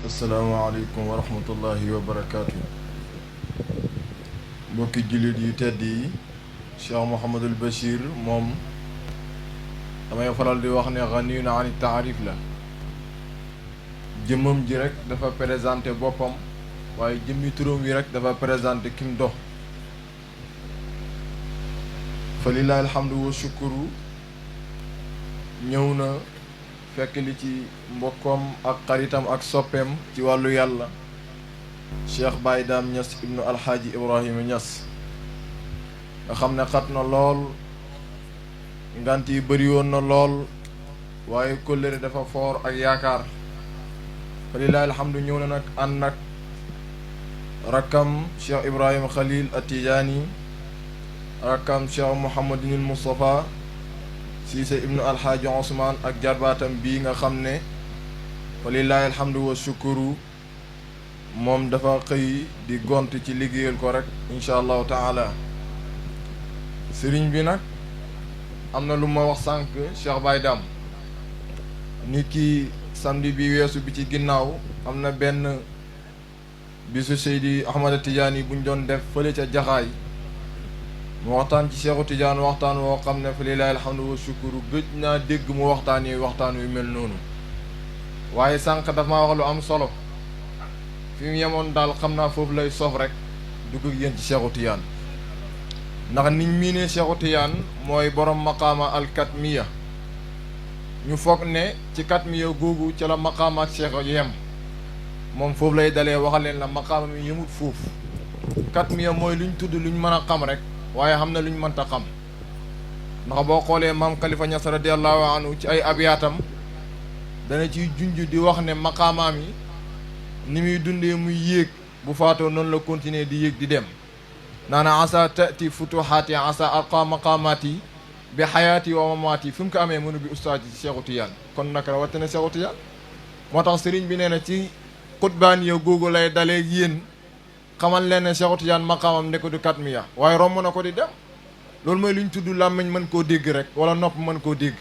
asalaamaaleykum wa rahmatullahi wa barakaatu. mbokki jullit yu tedd yi, Cheikh Mouhamadul Bachir moom damay faral di wax ne ganiyun ani taarif la. jëmmam ji rek dafa présenté boppam, waaye jëmmi turam wi rek dafa présenté kim dox. fa lillahi alhamdu wa shukuru ñëw na fekk li ci mbokkoom ak xaritam ak soppeem ci wàllu yàlla, Cheikh Baye Dame Niass ibnu alxaaji Ibrahima Niass, nga xam ne xat na lool, ngant yi bëri woon na lool, waaye kóllëre dafa foor ak yaakaar. fa lillahi alhamdu ñëw na nag ànd nag rakkam Cheikh Ibrahima Khalil At-Tijaani, rakkam Cheikh Mouhamadinil Moustapha Siise ibnu alxaaji Ousmane ak jarbaatam bii nga xam ne fa lillahi alhamdu wa shukuru moom dafa xëy di gont ci liggéeyal ko rek incha allahu taala. sëriñ bi nag am na lu ma wax sànq Cheikh Baye Dame, nit ki samedi bi weesu bi ci ginnaaw am na benn bisu Seydi Ahmada Tidiane buñ doon def fële ca Jaxaay, mu waxtaan ci Cheikhu Tidiane waxtaan woo xam ne fa lillahi alhamdu wa shukuru gëj naa dégg mu waxtaan wi mel noonu. waaye sànq dafa ma wax lu am solo, fi mu yemoon daal xam naa foofu lay sof rek dugg ak yéen ci Cheikhu Tidiane. ndax niñ miinee Cheikhu Tidiane mooy borom maqaama alkatmiya, ñu foog ne ci katmiya googu ca la maqaama ak Cheikh yem. moom foofu lay dalee waxal leen la maqaama mi yemut foofu. katmiya mooy luñ tudd luñ mën a xam rek, waaye xam na luñ mënta xam. ndax boo xoolee maam Khalifa Niass radiyallahu anhu ci ay abiyaatam dana ciy junj di wax ne maqaamaam yi ni muy dundee muy yéeg, bu faatoo noonu la continuer di yéeg di dem. naana asa tati futuhaati asa alqa maqaamaati bi xayaati wa mamaati fi mu ko amee mënu bi ustaaz ci Cheikhu Tidiane, kon naka rawatina Cheikhu Tidiane. moo tax sëriñ bi nee na ci xutbaan yow googu lay dalee yéen xamal leen ne Cheikhu Tidiane maqaamam ne ko du katmiya, waaye romb na ko di dem. loolu mooy lu ñu tudd làmmiñ mën koo dégg rek, wala nopp mën koo dégg.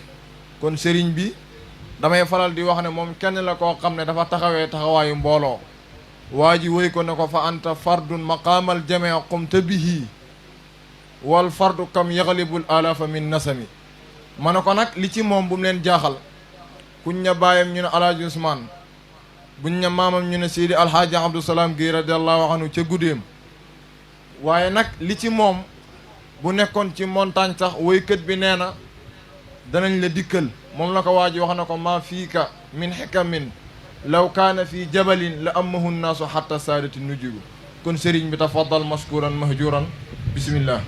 kon sëriñ bi damay faral di wax ne moom kenn la koo xam ne dafa taxawee taxawaayu mbooloo. waa ji wéy ko ne ko fa anta fardun maqaamal jamee qumta bihi wal fardu kam yaxalibul alafa min nasami. ma ne ko nag li ci moom bu mu leen jaaxal. kuñ ña baayam ñu ne alaaji Usmaan, buñ ña maamam ñu ne Seydi Alxaaji Abdou Salaam Guèye radiallahu anhu ca guddeem. waaye nag li ci moom bu nekkoon ci montagne sax woykat bi nee na danañ la dikkal. moom la ko waa ji wax na ko maa fiika min xikamin law kaana fi jabalin la amahu nnaasu xatta saadati nujubu. kon sëriñ bi tafaddal mashkuran mahjuran bismillah.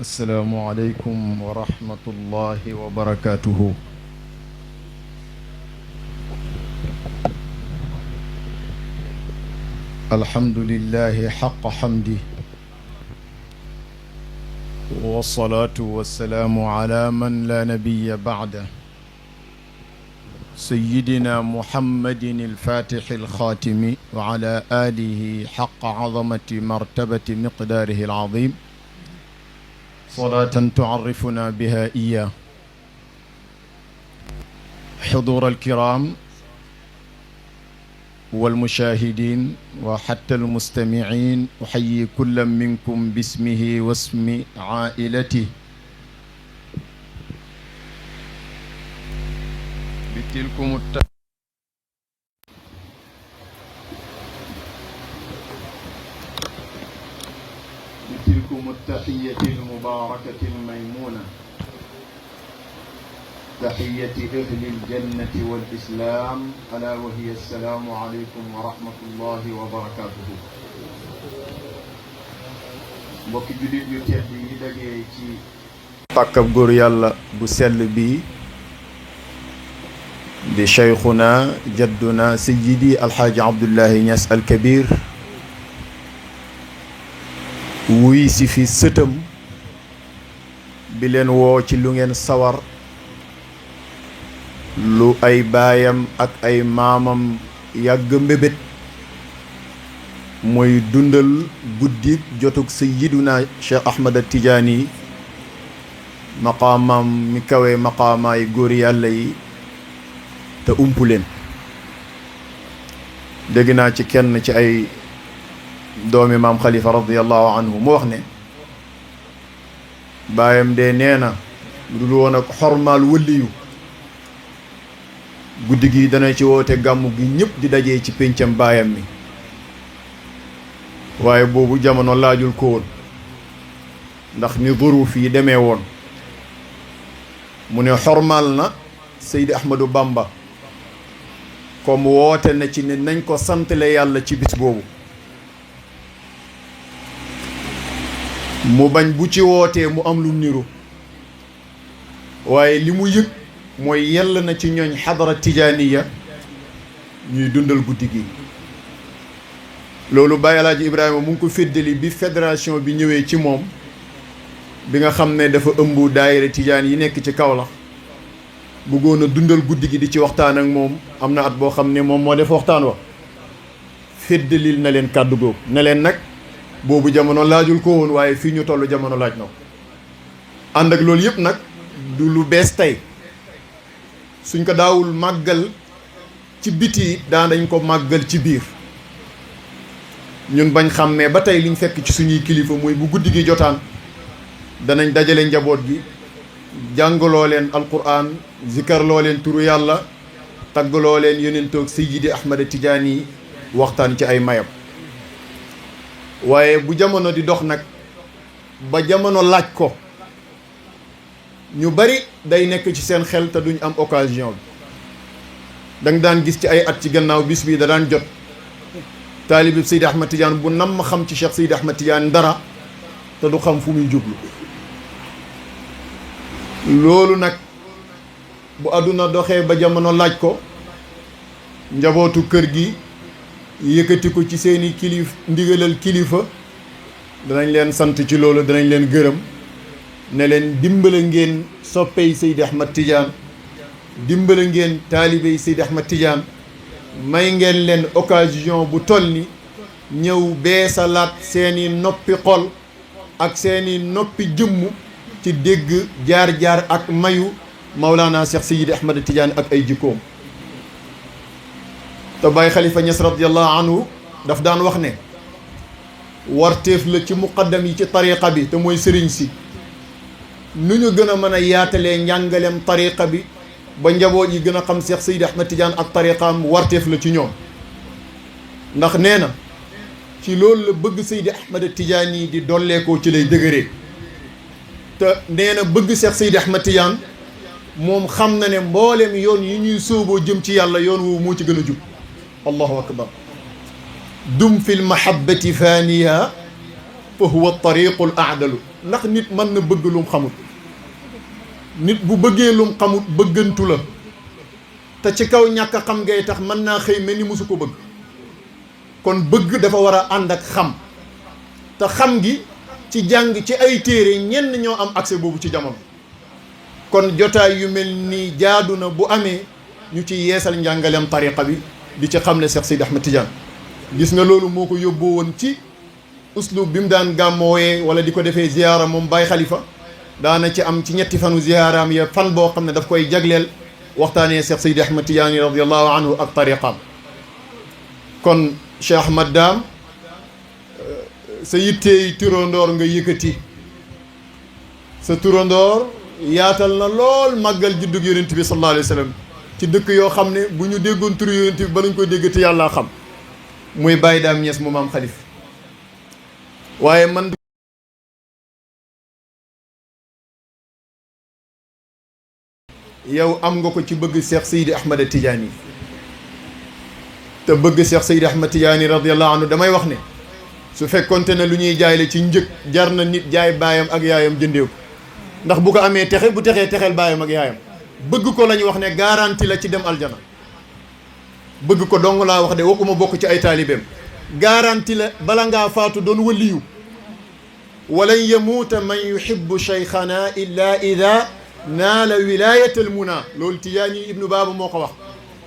assalaamu aleykum wa rahmatullahi wa barakaatuhu. alhamdulillahi xaqa xamdi wasalaatu wasalaamu ala man la nabiya bacda sayidina muhammadin alfatixi alxaatimi wa ala alihi xaqa azamati martabati miqdaarihi alazim salaatan tucarrifuna biha iya. xuduur alkiram والمشاهدين وحتى المستمعين، أحيي كل منكم باسمه واسم عائلته بتلكم التحية المباركة الميمونة، تحية أهل الجنة والإسلام، ألا وهي السلام عليكم ورحمة الله وبركاته. mbokki jullit yu tedd yi dajee ci pàkkab góor yàlla bu sell bi di cheikhuna jadduna sayyidi alxaaji Abdullahi Niass al Kabir, wuy si fi sëtam bi leen woo ci lu ngeen sawar, lu ay baayam ak ay maamam yàgg mbébét, mooy dundal guddi jotug sayyiduna Cheikh Ahmad Tijaani, maqaamam mi kawe maqaamaay góor yàlla yi te umpu leen. dégg naa ci kenn ci ay doomi maam Khalifa radiyallahu anhu mu wax ne baayam de nee na lu dul woon ak xormaal wëliyu guddi gi dana ci woote gàmmu gi ñëpp di dajee ci péncam baayam mi, waaye boobu jamono laajul ko woon ndax ni duruuf yi demee woon. mu ne xormaal na Seydi Ahmadou Bamba comme woote na ci ne nañ ko santale yàlla ci bis boobu, mu bañ bu ci wootee mu am lu niru, waaye li mu yëg mooy yell na ci ñooñ xadara tijaaniya ñuy dundal guddi gi. loolu Baye Alaaji Ibrahima mu ngi ko féddali bi fédération bi ñëwee ci moom, bi nga xam ne dafa ëmb daayira tijaan yi nekk ci Kaolack, bëggoon a dundal guddi gi di ci waxtaan ak moom. am na at boo xam ne moom moo def waxtaan wa, féddalil na leen kàddu googu ne leen nag boobu jamono laajul ko woon, waaye fii ñu toll jamono laaj na ko. ànd ak loolu yëpp nag du lu bees tey, suñ ko daawul màggal ci biti daan dañ ko màggal ci biir. ñun bañ xàmmee ba tey liñ fekk ci suñuy kilifa mooy bu guddi gi jotaan danañ dajale njaboot gi, jàngaloo leen alquran, zikarloo leen turu yàlla, taggaloo leen yonentoog Sayyidi Ahmad Tijaani, waxtaan ci ay mayam. waaye bu jamono di dox nag ba jamono laaj ko, ñu bari day nekk ci seen xel te duñ am occasion bi. da nga daan gis ci ay at ci gannaaw bis bi da daan jot taalibib Seydi Ahmad Tidiane bu nam ma xam ci Cheikh Seydi Ahmad Tidiane dara te du xam fu muy jublu. loolu nag bu àdduna doxee ba jamono laaj ko, njabootu kër gi yëkkati ko ci seeni ndigalal kilifa, danañ leen sant ci loolu, danañ leen gërëm ne leen dimbale ngeen soppey Seydi Ahmad Tidiane, dimbale ngeen taalibey Seydi Ahmad Tidiane, may ngeen leen occasion bu toll ni ñëw beesalaat seeni noppi xol ak seeni noppi jëmm ci dégg jaar-jaar ak mayu Maulana Cheikh Seydi Ahmad Tidiane ak ay jikkoom. te Baye Khalifa Niass radiyallahu anhu daf daan wax ne warteef la ci muqaddam yi ci tariqa bi te mooy sëriñ si, nu ñu gën a mën a yaatalee njàngaleem tariqa bi ba njaboot yi gën a xam Cheikh Seydi Ahmad Tidiane ak tariqaam, warteef la ci ñoom. ndax nee na ci loolu la bëgg Seydi Ahmad Tidiane yi di dolleekoo ci lay dëgëree. te nee na bëgg Cheikh Seydi Ahmad Tidiane moom xam na ne mboolem yoon yi ñuy sóoboo jëm ci yàlla yoon woowu moo ci gën a jub. allahu akbar. dum fil mahabbati faniya fa huwa tariqul aadalu. ndax nit mën na bëgg lum xamut, nit bu bëggee lum xamut bëggantu la, te ci kaw ñàkk a xam ngay tax mën naa xëy mel ni mosu ko bëgg. kon bëgg dafa war a ànd ak xam, te xam gi ci jàng ci ay téere ñenn ñoo am accès boobu ci jamono. kon jotaay yu mel ni jaadu na bu amee ñu ci yeesal njàngaleem tariqa bi di ci xamle Cheikh Seydi Ahmad Tidiane. gis nga loolu moo ko yóbboo woon ci uslub bi mu daan gàmmooyee wala di ko defee ziyaara moom Baye Khalifa daana ci am ci ñetti fanu ziyaaraam ya fan boo xam ne daf koy jagleel waxtaanee Cheikh Seydi Ahmad Tidiane radiyallahu anhu ak tariqaam. kon Cheikh Ahmad Dame sa yitteey turandoor nga yëkkati sa turandoor yaatal na lool màggal juddug yonent bi sallallahu alayhi wa sallam ci dëkk yoo xam ne bu ñu déggoon turu yonent bi ba nañ koy dégg te yàllaa xam muy Baye Dame Niass mu maam xalif waaye man yow am nga ko ci bëgg Cheikh Seydi Ahmad Tidiane te bëgg Cheikh Seydi Ahmad Tidiane radiyallahu anhu damay wax ne su fekkonte ne lu ñuy jaay la ci njëg jar na nit jaay baayam ak yaayam jëndee ko ndax bu ko amee texe bu texee texeel baayam ak yaayam bëgg ko la ñu wax ne garantie la ci dem aljana bëgg ko dong laa wax de waxuma bokk ci ay taalibeem garantie la bala ngaa faatu doon waliyu walan yamuuta man yuhibbu cheikhana illa ida naala wilayatal muna loolu Tijaani ibnu Baaba moo ko wax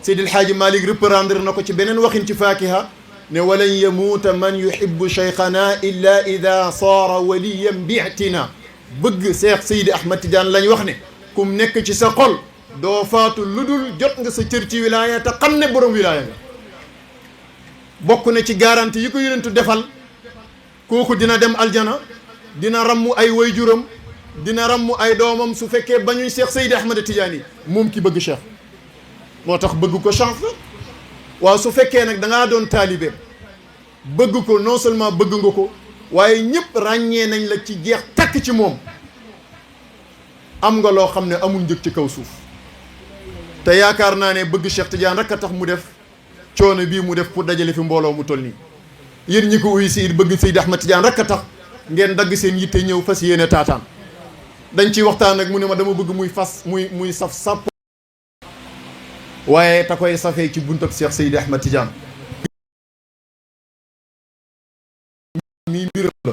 Seydi El Hadji Malick reprendre na ko ci beneen waxin ci Faakiha ne walan yamuuta man yuhibbu cheikhana illa ida saara waliyan bi'tina bëgg Seex Seydi Ahmad Tidiane lañ wax ne kum nekk ci sa xol doo faatu lu dul jot nga sa cër ci wilaaya te xam ne borom wilaaya nga bokk na ci garantie yi ko yonentu defal kooku dina dem aljana dina rammu ay wayjuram dina rammu ay doomam su fekkee bañuy Seex Seydi Ahmad Tidiane moom ki bëgg Cheikh moo tax bëgg ko chance la waaw su fekkee nag da ngaa doon taalibeem bëgg ko non seulement bëgg nga ko waaye ñëpp ràññee nañ la ci jeex takk ci moom am nga loo xam ne amul njëg ci kaw suuf te yaakaar naa ne bëgg Cheikh Tidiane rek a tax mu def coono bii mu def pour dajale fi mbooloo mu toll nii yéen ñi ko uy si bëgg Seydi Ahmad Tidiane rek a tax ngeen dagg seen yitte ñëw fas yéene taataan dañ ciy waxtaan ak mu ne ma dama bëgg muy saf sàpp waaye ta koy safee ci buntab Cheikh Seydi Ahmad Tidiane mi mbiram la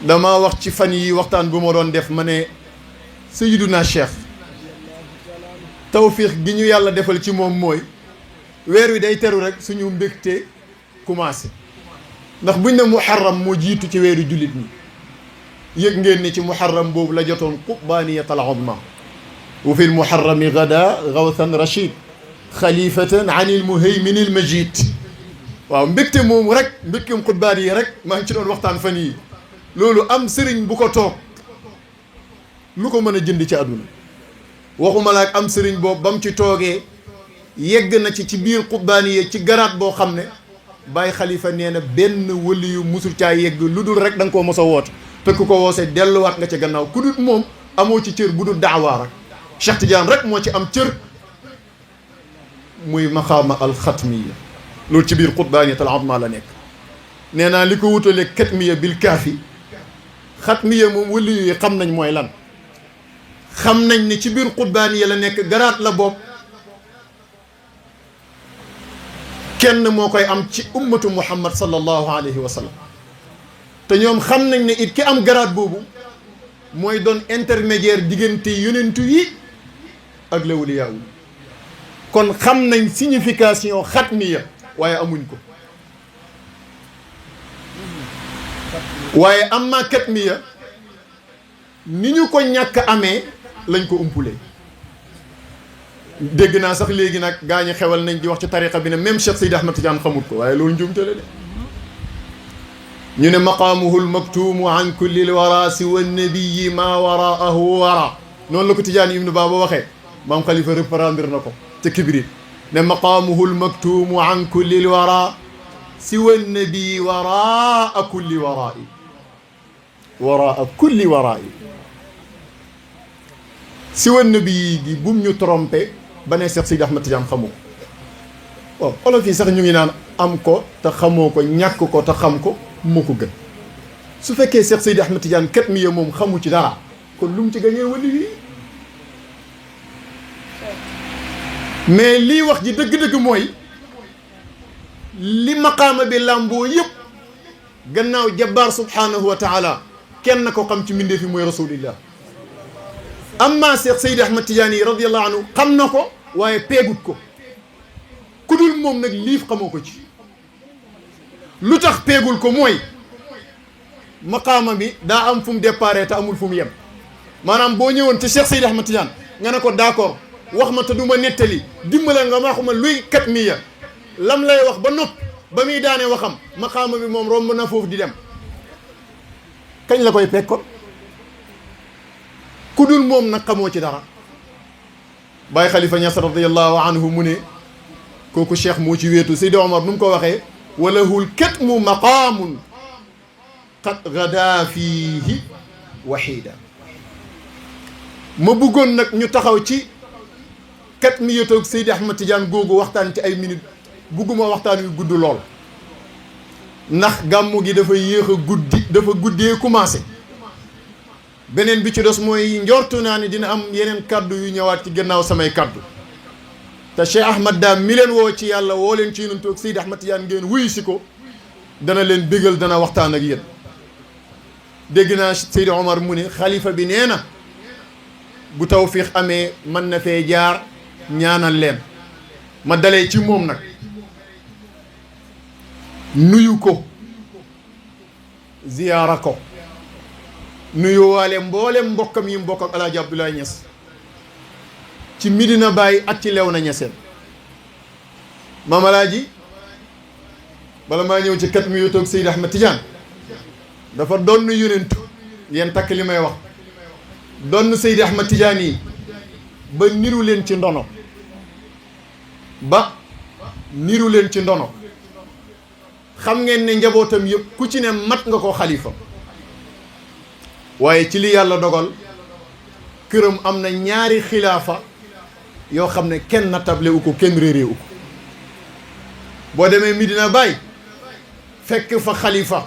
dama wax ci fan yi waxtaan bu ma doon def ma ne Seydina Cheikh tawfiix gi ñu yàlla defal ci moom mooy weer wi day teru rek suñu mbégte commencé ndax buñ ne muharram moo jiitu ci weeru jullit ñi yëg ngeen ni ci muharram boobu la jotoon qubbaaniyatal uzma wa fi lmuharrami gada gawthan rachid xalifatan an il muhaymin il majid waaw mbégte moomu rek mbégteem qubbaani yi rek maa ngi ci doon waxtaan fan yi loolu am sëriñ bu ko toog lu ko mën a jënd ci àdduna waxuma la ak am sëriñ boobu ba mu ci toogee yegg na ci biir qubbaani yi ci garaat boo xam ne Baye Khalifa nee na benn wëli yu musul caa yegg lu dul rek da nga koo mos a woote te ku ko woosee delluwaat nga ca gannaaw ku dul moom amoo ci cër bu dul daawaa rek Cheikh Tidiane rek moo ci am cër muy maqaama alxatmiya loolu ci biir qutbaaniyatul azma la nekk nee naa li ko wutale katmiya bil kaafi xatmiya moom wëli yi xam nañ mooy lan xam nañ ne ci biir qutbaaniya la nekk garaat la bopp kenn moo koy am ci ummatu muhammad sallallahu alayhi wa sallam te ñoom xam nañ ne it ki am garaat boobu mooy doon intermédiaire diggante yonentu yi ak lawliyaa yi kon xam nañ signification xatmiya waaye amuñ ko waaye amma katmiya ni ñu ko ñàkk amee lañ ko umpule dégg naa sax léegi nag gaa ñi xewal nañ di wax ci tariqa bi ne même Cheikh Seydi Ahmad Tidiane xamut ko waaye loolu njuumte la de ñu ne maqaamuhu lmaktuumu an kulli lwara siwa nabiyi ma waraahu wara noonu la ko Tidiane ibnu Baaba waxee maam Khalifa reprendre na ko ca Kibrit ne maqaamuhu lmaktuumu an kulli lwara siwa nabiyi waraa kulli warai waraa kulli warai siwa nabiyi gi bum ñu trompé ba ne Cheikh Seydi Ahmad Tidiane xamoo ko waaw olof yi sax ñu ngi naan am ko te xamoo ko ñàkk ko te xam ko moo ko gën su fekkee Cheikh Seydi Ahmad Tidiane kat mi moom xamu ci dara kon lu mu ci gañee wali wi mais lii wax ji dëgg-dëgg mooy li maqaama bi làmboo yëpp gannaaw jabbaar subhanahu wa taala kenn ko xam ci mbindee fi mooy rasulillah amma Cheikh Seydi Ahmad Tidiane yi radiyallahu anhu xam na ko waaye peegut ko ku dul moom nag liif xamoo ko ci lu tax peegul ko mooy maqaama bi daa am fu mu déparé te amul fu mu yem maanaam boo ñëwoon ci Cheikh Seydi Ahmad Tidiane nga ne ko d'accord wax ma te du ma nettali dimbala nga waxuma luy katmiya lam lay wax ba nopp ba muy daanee waxam maqaama bi moom romb na foofu di dem kañ la koy pekkoon ku dul moom nag xamoo ci dara. Baay Xalifa Ñas radiyallahu anhu mu ne kooku cheikh moo ci wéetu Seydi Omar nu mu ko waxee walahul katmu maqaamun qad gada fiihi waxiida. ma bëggoon nag ñu taxaw ci kat mi yëtoog Seydi Ahmad Tidiane googu waxtaan ci ay minutes bugguma waxtaan wi gudd lool ndax gàmmu gi dafa yéex a guddi dafa guddee commencé. beneen bi ci des mooy njortu naa ne dina am yeneen kaddu yu ñëwaat ci gannaaw samay kaddu te Cheikh Ahmad Dame mi leen woo ci yàlla woo leen ci yonent ak Seydi Ahmad Tidiane ngeen wuyu si ko dana leen bégal dana waxtaan ak yéen. dégg naa Seydi Omar mu ne xalifa bi nee na bu tawfiix amee mën na fee jaar ñaanal leen ma dalee ci moom nag nuyu ko ziyaara ko nuyuwaale mboolem mbokkam yi mbokk ak El Hadj Abdoulaye Niass ci Medina Baye ak ci Léona Niassène. Maam Alaaji bala maa ñëw ci kat mi yu toog Seydi Ahmad Tidiane dafa doon yonentu yéen takk li may wax doon Seydi Ahmad Tidiane yi ba niru leen ci ndono xam ngeen ne njabootam yëpp ku ci ne mat nga ko xalifa waaye ci li yàlla dogal këram am na ñaari xilaafa yoo xam ne kenn natable wu ko kenn réeree wu ko boo demee Medina Baye fekk fa xalifa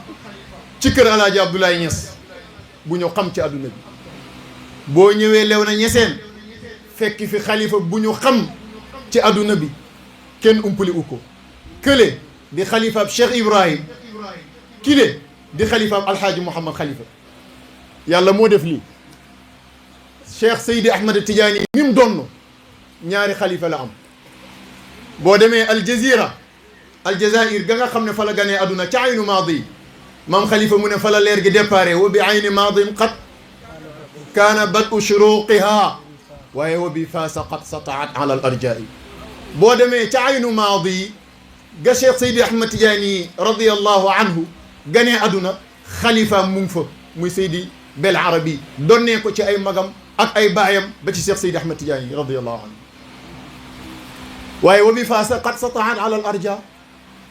ci kër Alaaji Abdoulaye Niass bu ñu xam ci àdduna bi boo ñëwee Léona Niassène fekk fi xalifa bu ñu xam ci àdduna bi kenn umpali wu ko kële di xalifaab Cheikh Ibrahim kile di xalifaab Alxaaji Mouhamad Khalifa yàlla moo def lii Cheikh Seydi Ahmad Tidiane yi mi mu donn ñaari xalifa la am boo demee Aljazair ga nga xam ne fa la ganee àdduna ca aynu maadi maam xalifa mu ne fa la leer gi déparé wa bi ayni maadin qad kaana badu shuruqiha waaye wa bi faasa qad sataat ala al arjai boo demee ca aynu maadi ga Cheikh Seydi Ahmad Tidiane yi radiyallahu anhu ganee àdduna xalifa mu ngi fa muy Seydi Bel Arabi donnee ko ci ay magam ak ay baayam ba ci Cheikh Seydi Ahmad Tidiane yi radiyallahu anhu waaye wa bi faasa qad sataat ala al arja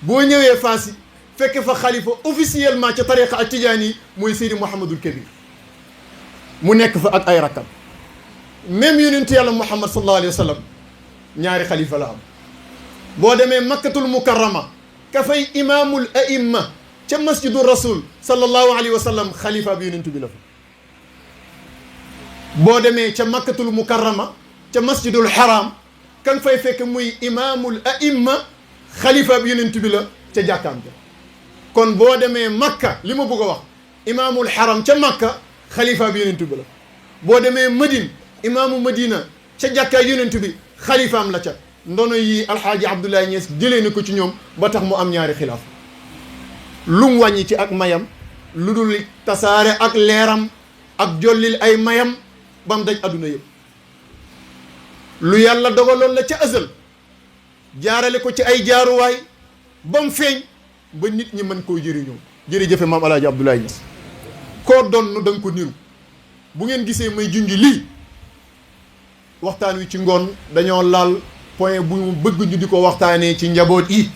boo ñëwee Faasi fekk fa xalifa officiellement ca tariqa al Tidiane yi mooy Seydi Mouhamadul Kabir mu nekk fa ak ay rakkam même yonentu yàlla Muhammad sallallahu alayhi wa sallam ñaari xalifa la am boo demee Makkatul Mukarrama ka fay imaamul aimma ca masjidu rasul sallallahu alayhi wa sallam xalifa bi yonentu bi la fa boo demee ca Makkatul Mukarrama ca masjidul haram kan fay fekk muy imaamul aimma xalifa bi yonentu bi la ca jàkkaam ja kon boo demee Makka li ma bëgg a wax imaamul haram ca Makka xalifa bi yonentu bi la boo demee Madine imaamu Madina ca jàkkaay yonentu bi xalifaam la ca ndono yi alxaaji Abdoulaye Niass jëlee na ko ci ñoom ba tax mu am ñaari xilaaf lu mu wàññi ci ak mayam lu dul tasaare ak leeram ak jollil ay mayam ba mu daj adduna yëpp lu yàlla dogaloon la ca ësal jaarale ko ci ay jaaruwaay ba mu feeñ ba nit ñi mën koo jëriñoo jërëjëfe maam alaaji Abdoulaye Niass koo doon da nga ko niru bu ngeen gisee may junj lii waxtaan wi ci ngoon dañoo laal point bu mu bëgg ñu di ko waxtaanee ci njaboot yi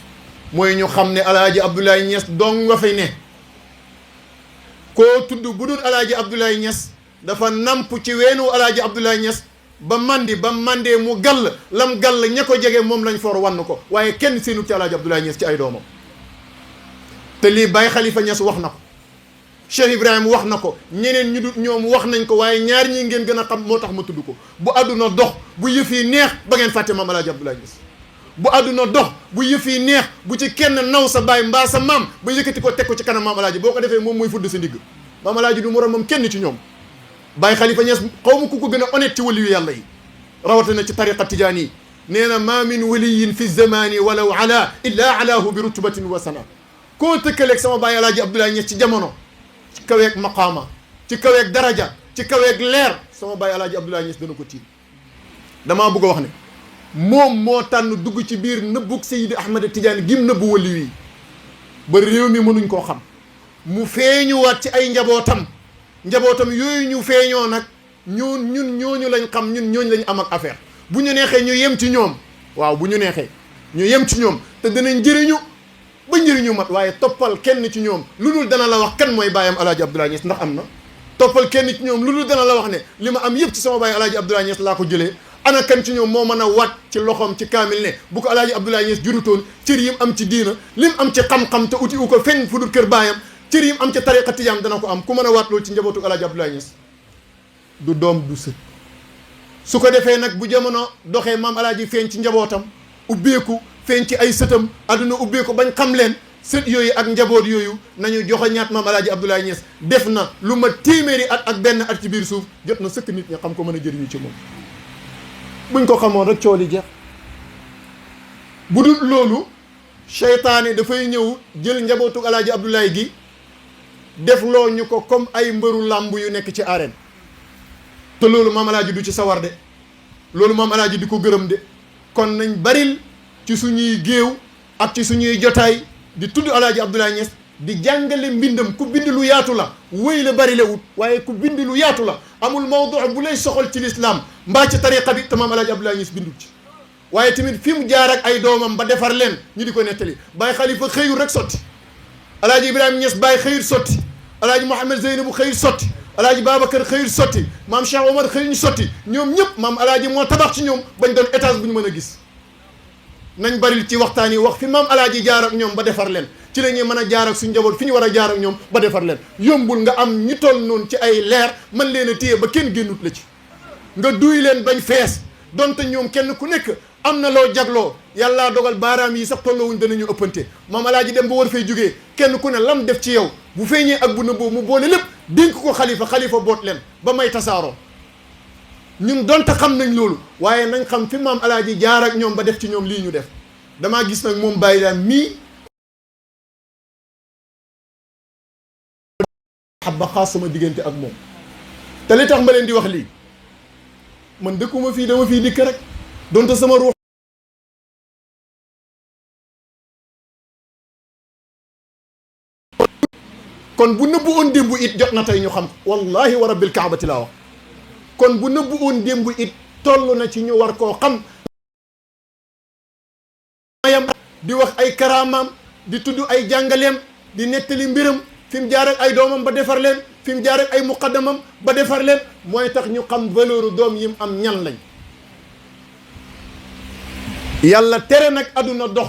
mooy ñu xam ne alaaji Abdoulaye Niass dong nga fay ne koo tudd bu dul alaaji Abdoulaye Niass dafa namp ci weenu alaaji Abdoulaye Niass ba mandee mu gàll lam gàll ña ko jege moom lañ for wann ko waaye kenn seenu ci alaaji Abdoulaye Niass ci ay doomam te lii Baye Khalifa Niass wax na ko Cheikh Ibrahima wax na ko ñeneen ñu dul ñoom wax nañ ko waaye ñaar ñi ngeen gën a xam moo tax ma tudd ko bu àdduna dox bu yëf yi neex ba ngeen fàtte maam alaaji Abdoulaye Niass bu àdduna dox bu yëf yi neex bu ci kenn naw sa baay mbaa sa maam ba yëkkati ko teg ko ci kanam maam alaaji boo ko defee moom mooy fudd sa ndigg maam alaaji du moromam kenn ci ñoom Baye Khalifa Niass xaw ma ku ko gën a honnête ci waliyu yàlla yi rawatina ci tariqa tijaani yi nee na ma min waliyin fi zamani walaw ala illa alaahu bi rutubatin wa sana koo tëkkaleeg sama baay alaaji Abdoulaye Niass ci jamono ci kaweeg maqaama ci kaweeg daraja ci kaweeg leer sama baay alaaji Abdoulaye Niass dana ko tiim damaa bëgg a wax ne moom moo tànn dugg ci biir nëbbug Seydi Ahmad Tidiane gim nëbbu wali wi ba réew mi mënuñ koo xam mu feeñuwaat ci ay njabootam yooyu ñu feeñoo nag ñun ñooñu lañ xam, ñun ñooñu lañ am ak affaire. bu ñu neexee ñu yem ci ñoom, waaw bu ñu neexee ñu yem ci ñoom te danañ njëriñu ba njëriñu mat, waaye toppal kenn ci ñoom lu dul dana la wax kan mooy baayam Alaaji Abdoulaye Niass ndax am na. toppal kenn ci ñoom lu dul dana la wax ne li ma am yëpp ci sama baay Alaaji Abdoulaye Niass laa ko jëlee. ana kan ci ñoom moo mën a waat ci loxoom ci kaamil ne bu ko Alaaji Abdoulaye Niass jurutoon cër yim am ci diina lim am ci xam-xam te uti u ko fenn fu dul kër baayam cër yim am ci tariqa tijaan dana ko am. ku mën a waat loolu ci njabootu Alaaji Abdoulaye Niass du doom du sët. su ko defee nag bu jamono doxee maam Alaaji feeñ ci njabootam ubbeeku feeñ ci ay sëtam adduna ubbeeku bañ xam leen sët yooyu ak njaboot yooyu nañu joxe ñaat maam Alaaji Abdoulaye Niass def na lu ma téeméeri at ak benn at ci biir suuf jot na sëkk nit ñi xam ko mën a jëriñu ci moom. buñ ko xamoon rek cooli jeex. bu dul loolu seytaane dafay ñëw jël njabootu Alaaji Abdoulaye gi def loo ñu ko comme ay mbëru làmb yu nekk ci arène. te loolu maam Alaaji du ci sawar de, loolu maam Alaaji di ko gërëm de. kon nañ baril ci suñuy géew ak ci suñuy jotaay di tudd Alaaji Abdoulaye Niass di jàngale mbindam. ku bind lu yaatu la wéy la bari la wut, waaye ku bind lu yaatu la amul mawdu bu lay soxal ci lislaam mbaa ci tariqa bi te maam Alaaji Abdoulaye Niass bindul ci. waaye tamit fi mu jaar ak ay doomam ba defar leen ñu di ko nettali. Baye Khalifa xëyul rek sotti, Alaaji Ibrahima Niass Baye xëyul sotti, Alaaji Mouhamed Zeynabu xëyul sotti, Alaaji Babacar xëyul sotti, maam Cheikh Omar xëyuñ sotti. ñoom ñëpp maam Alaaji moo tabax ci ñoom bañ doon étage bu ñu mën a gis. nañ baril ci waxtaan yi wax fi maam Alaaji jaar ak ñoom ba defar leen, ci la ñuy mën a jaar ak suñu njaboot fi ñu war a jaar ak ñoom ba defar leen. yombul nga am ñi toll noonu ci ay leer man leen a téye ba kenn génnut la ci, nga duy leen bañ fees donte ñoom kenn ku nekk am na loo jagloo. yàllaa dogal baaraam yi sax tolloowuñ danañu ëppante. maam Alaaji dem ba war fay jógee kenn ku ne lam def ci yow bu feeñee ak bu nëbboo mu boole lépp dénk ko xalifa boot leen ba may tasaaroo. ñun donte xam nañ loolu waaye nañ xam fi maam Alaaji jaar ak ñoom ba def ci ñoom lii ñu def. damaa gis nag moom Baye Dame mii xabba xaas sama diggante ak moom. te li tax ma leen di wax lii man dëkkuma fii dama fii dikk rek donte sama ruux kon bu nëbbu woon démb it jot na tey ñu xam wallahi wa rabbil kaabati laa wax. kon bu nëbbu woon démb it toll na ci ñu war koo xam. mayam di wax ay karaamaam di tudd ay jàngaleem di nettali mbiram fi mu jaar ak ay doomam ba defar leen fi mu jaar ak ay muqaddamam ba defar leen mooy tax ñu xam valeur doom yim am ñan lañ. yàlla tere nag àdduna dox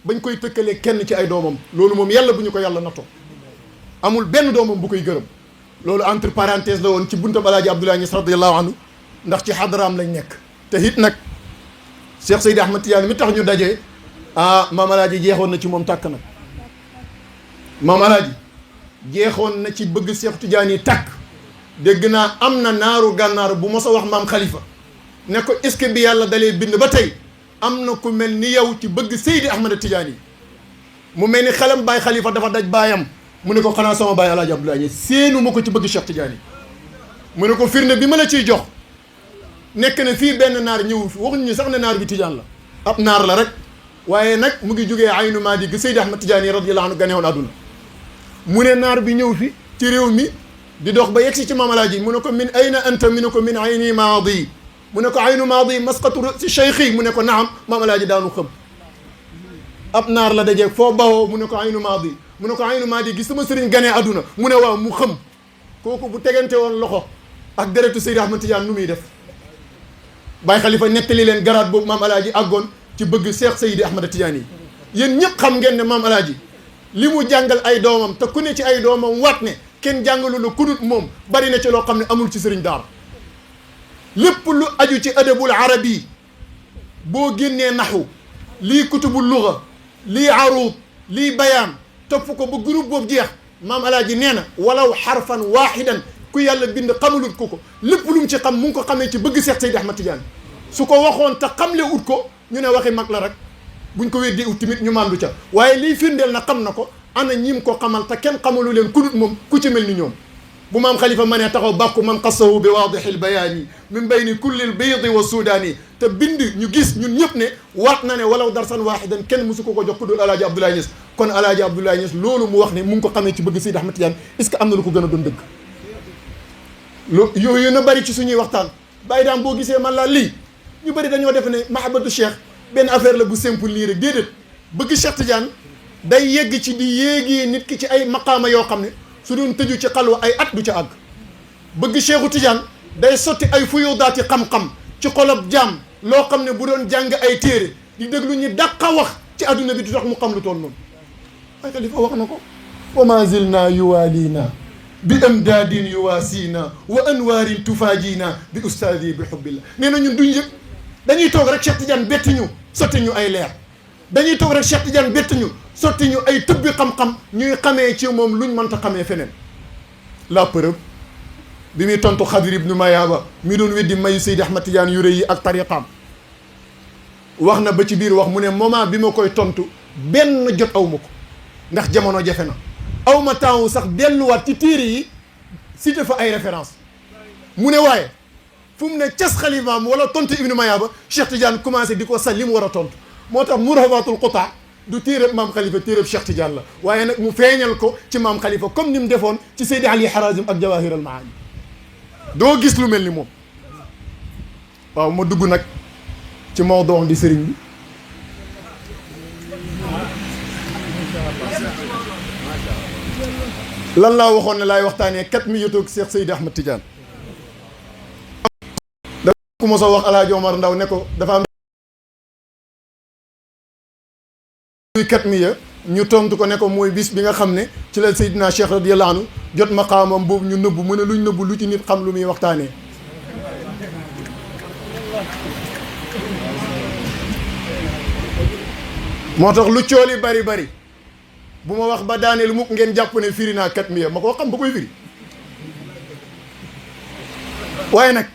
bañ koy tëkkalee kenn ci ay doomam loolu moom yàlla bu ñu ko yàlla natoo amul benn doomam bu koy gërëm. loolu entre parenthèse la woon ci buntam Alaaji Abdoulaye Niass radiyallahu anhu ndax ci xadaraam lañ nekk. te it nag Cheikh Seydi Ahmad Tidiane mi tax ñu dajee maam Alaaji jeexoon na ci moom tàkk nag. maam Alaaji jeexoon na ci bëgg Cheikh Tidiane yi tàkk. dégg naa am na naaru gànnaar bu mos a wax maam Khalifa ne ko est-ce que bi yàlla dalee bind ba tey am na ku mel ni yow ci bëgg Seydi Ahmad Tidiane yi. mu mel ni xelam Baye Khalifa dafa daj baayam. mu ne ko xanaa sama baay Alaaji Abdoulaye Niass séenu ma ko ci bëgg Cheikh Tidiane yi. mu ne ko firnde bi ma la ciy jox nekk na fii benn naar ñëw fi waxuñu ñu sax ne naar bi Tidiane la ab naar la rek waaye nag mu ngi jógee aynu maadi gi Seydi Ahmad Tidiane yi radiyallahu anhu ganewoon àdduna. mu ne naar bi ñëw fi ci réew mi di dox ba yegsi ci maam Alaaji mu ne ko min ayna anta mu ne ko min ayni maadi mu ne ko aynu maadi masqatu si cheikhi mu ne ko naam maam Alaaji daanu xam. ab naar la dajeeg foo bawoo mu ne ko aynu maadi mu ne ko aynu maadi gi sama sëriñ ganee àdduna mu ne waaw mu xam. kooku bu tegante woon loxo ak deretu Seydi Ahmad Tidiane nu muy def. Baye Khalifa nettali leen garaat boobu maam Alaaji àggoon ci bëgg Cheikh Seydi Ahmad Tidiane yi. yéen ñëpp xam ngeen ne maam Alaaji li mu jàngal ay doomam te ku ne ci ay doomam waat ne kenn jàngalu la kudut moom bari na ci loo xam ne amul ci sëriñ daara. lépp lu aju ci adabul arabi boo génnee naxu lii kutubul luga lii aruud lii bayaan topp ko ba groupe boobu jeex maam Alaaji nee na walaw xarfan waaxidan ku yàlla bind xamalut ko lépp lu mu ci xam mu ngi ko xamee ci bëgg Seex Seydi Ahmad Tidiane. su ko waxoon te xamle ut ko ñu ne waxi mag la rek buñ ko weddee ut tamit ñu màndu ca waaye liy firndeel na xam na ko ana ñim ko xamal te kenn xamalu leen ku dut moom ku ci mel ni ñoom bu maam xalifa ma ne taxaw bàkku man xassahu bi waadixil bayaani min bayni kullil baydi wa suudaani te bind ñu gis ñun ñëpp ne waat na ne walaw darsan waaxidan kenn musu ko jox ku dul alaaji Abdoulaye Niass kon alaaji Abdoulaye Niass loolu mu wax ne mu ngi ko xamee ci bëgg Seydi Ahmed Tidiane est-ce que am na lu ko gën a doon dëgg yooyu na bari ci suñuy waxtaan bàyyi daam boo gisee man laa lii ñu bëri dañoo def ne mahabbatu cheikh benn affaire la bu simple nii rek déedéet bëgg Cheikh Tidiane day yegg ci di yéegee nit ki ci ay maqaama yoo xam ne su doon tëju ci xalwa ay at du ca àgg bëgg Cheikhu Tidiane day sotti ay fuyudaati xam-xam ci xolob jaam loo xam ne bu doon jàng ay téere di déglu ñu dàqa wax ci adduna bi du tax mu xam lu toll noonu ay xalifa wax na ko wa ma zilna yuwaalina bi amdaadin yuwaasina wa anwaarin tufaajina bi ustaadi bi xubbillah nee na ñun duñ yëg dañuy toog rek Cheikh Tidiane bett ñu sotti ñu ay leer dañuy toog rek Cheikh Tidiane bett ñu sotti ñu ay tëbbi xam-xam ñuy xamee ci moom luñ mënta xamee feneen la preuve bi muy tontu Xadir ibnu Mayaaba mi doon weddi mayu Seydi Ahmad Tidiane yu rëy yi ak tariqaam wax na ba ci biir wax mu ne moment bi ma koy tontu benn jot aw ma ko ndax jamono jafe na aw ma temps sax delluwaat ci téere yi cité fa ay référence mu ne waaye fu mu ne cas xalimaam wala tontu ibnu Mayaaba Cheikh Tidiane commencé di ko sa li mu war a tontu moo tax murhabatul qutaa du téeréb maam xalifa téeréb Cheikh Tidiane la waaye nag mu feeñal ko ci maam xalifa comme ni mu defoon ci Seydi Ali Harazim ak Jawahir al Maani doo gis lu mel ni moom waaw ma dugg nag ci mawduu di sëriñ bi lan laa waxoon ne laay waxtaanee kat mi yotoog Cheikh Seydi Ahmad Tidiane da ku mos a wax Alaaji Omar Ndaw ne ko dafa am kat mi ya ñu tontu ko ne ko mooy bis bi nga xam ne ci la Seydina Cheikh radiyallahu anhu jot maqaamam boobu ñu nëbbu mu ne luñ nëbbu lu ci nit xam lu muy waxtaanee moo tax lu cooli bari bari bu ma wax ba daaneel mukk ngeen jàpp ne firi naa kat mi ya ma koo xam ba koy firi waaye nag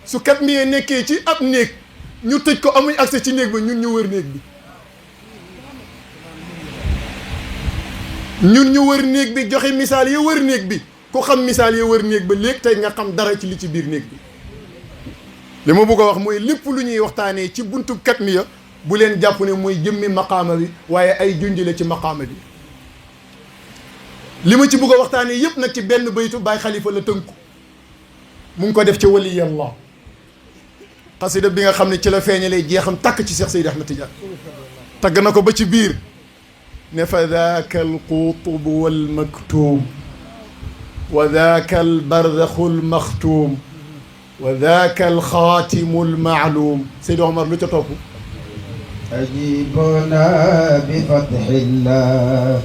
su kat mi ya nekkee ci ab néeg ñu tëj ko amuñ accès ci néeg ba ñun ñu wër néeg bi ñun ñu wër néeg bi joxe misaal ya wër néeg bi ku xam misaal ya wër néeg ba léegi tey nga xam dara ci li ci biir néeg bi li ma bëgg a wax mooy lépp lu ñuy waxtaanee ci buntu kat mi ya bu leen jàpp ne mooy jëmmi maqaama bi waaye ay junjile ci maqaama bi li ma ci bëgg a waxtaanee yëpp nag ci benn baytu Baay Xalifa la tënku mu ngi ko def ci waliyallah xasida bi nga xam ne ci la feeñalee jeexam takk ci Cheikh Seydi Ahmad Tidiane tagg na ko ba ci biir ne fa daaka alqutub walmaktuum wa daaka albarzaxu almaxtuum wa daaka alxaatimu almaaluum Seydi Omar lu ca topp ajibuna bi fathillah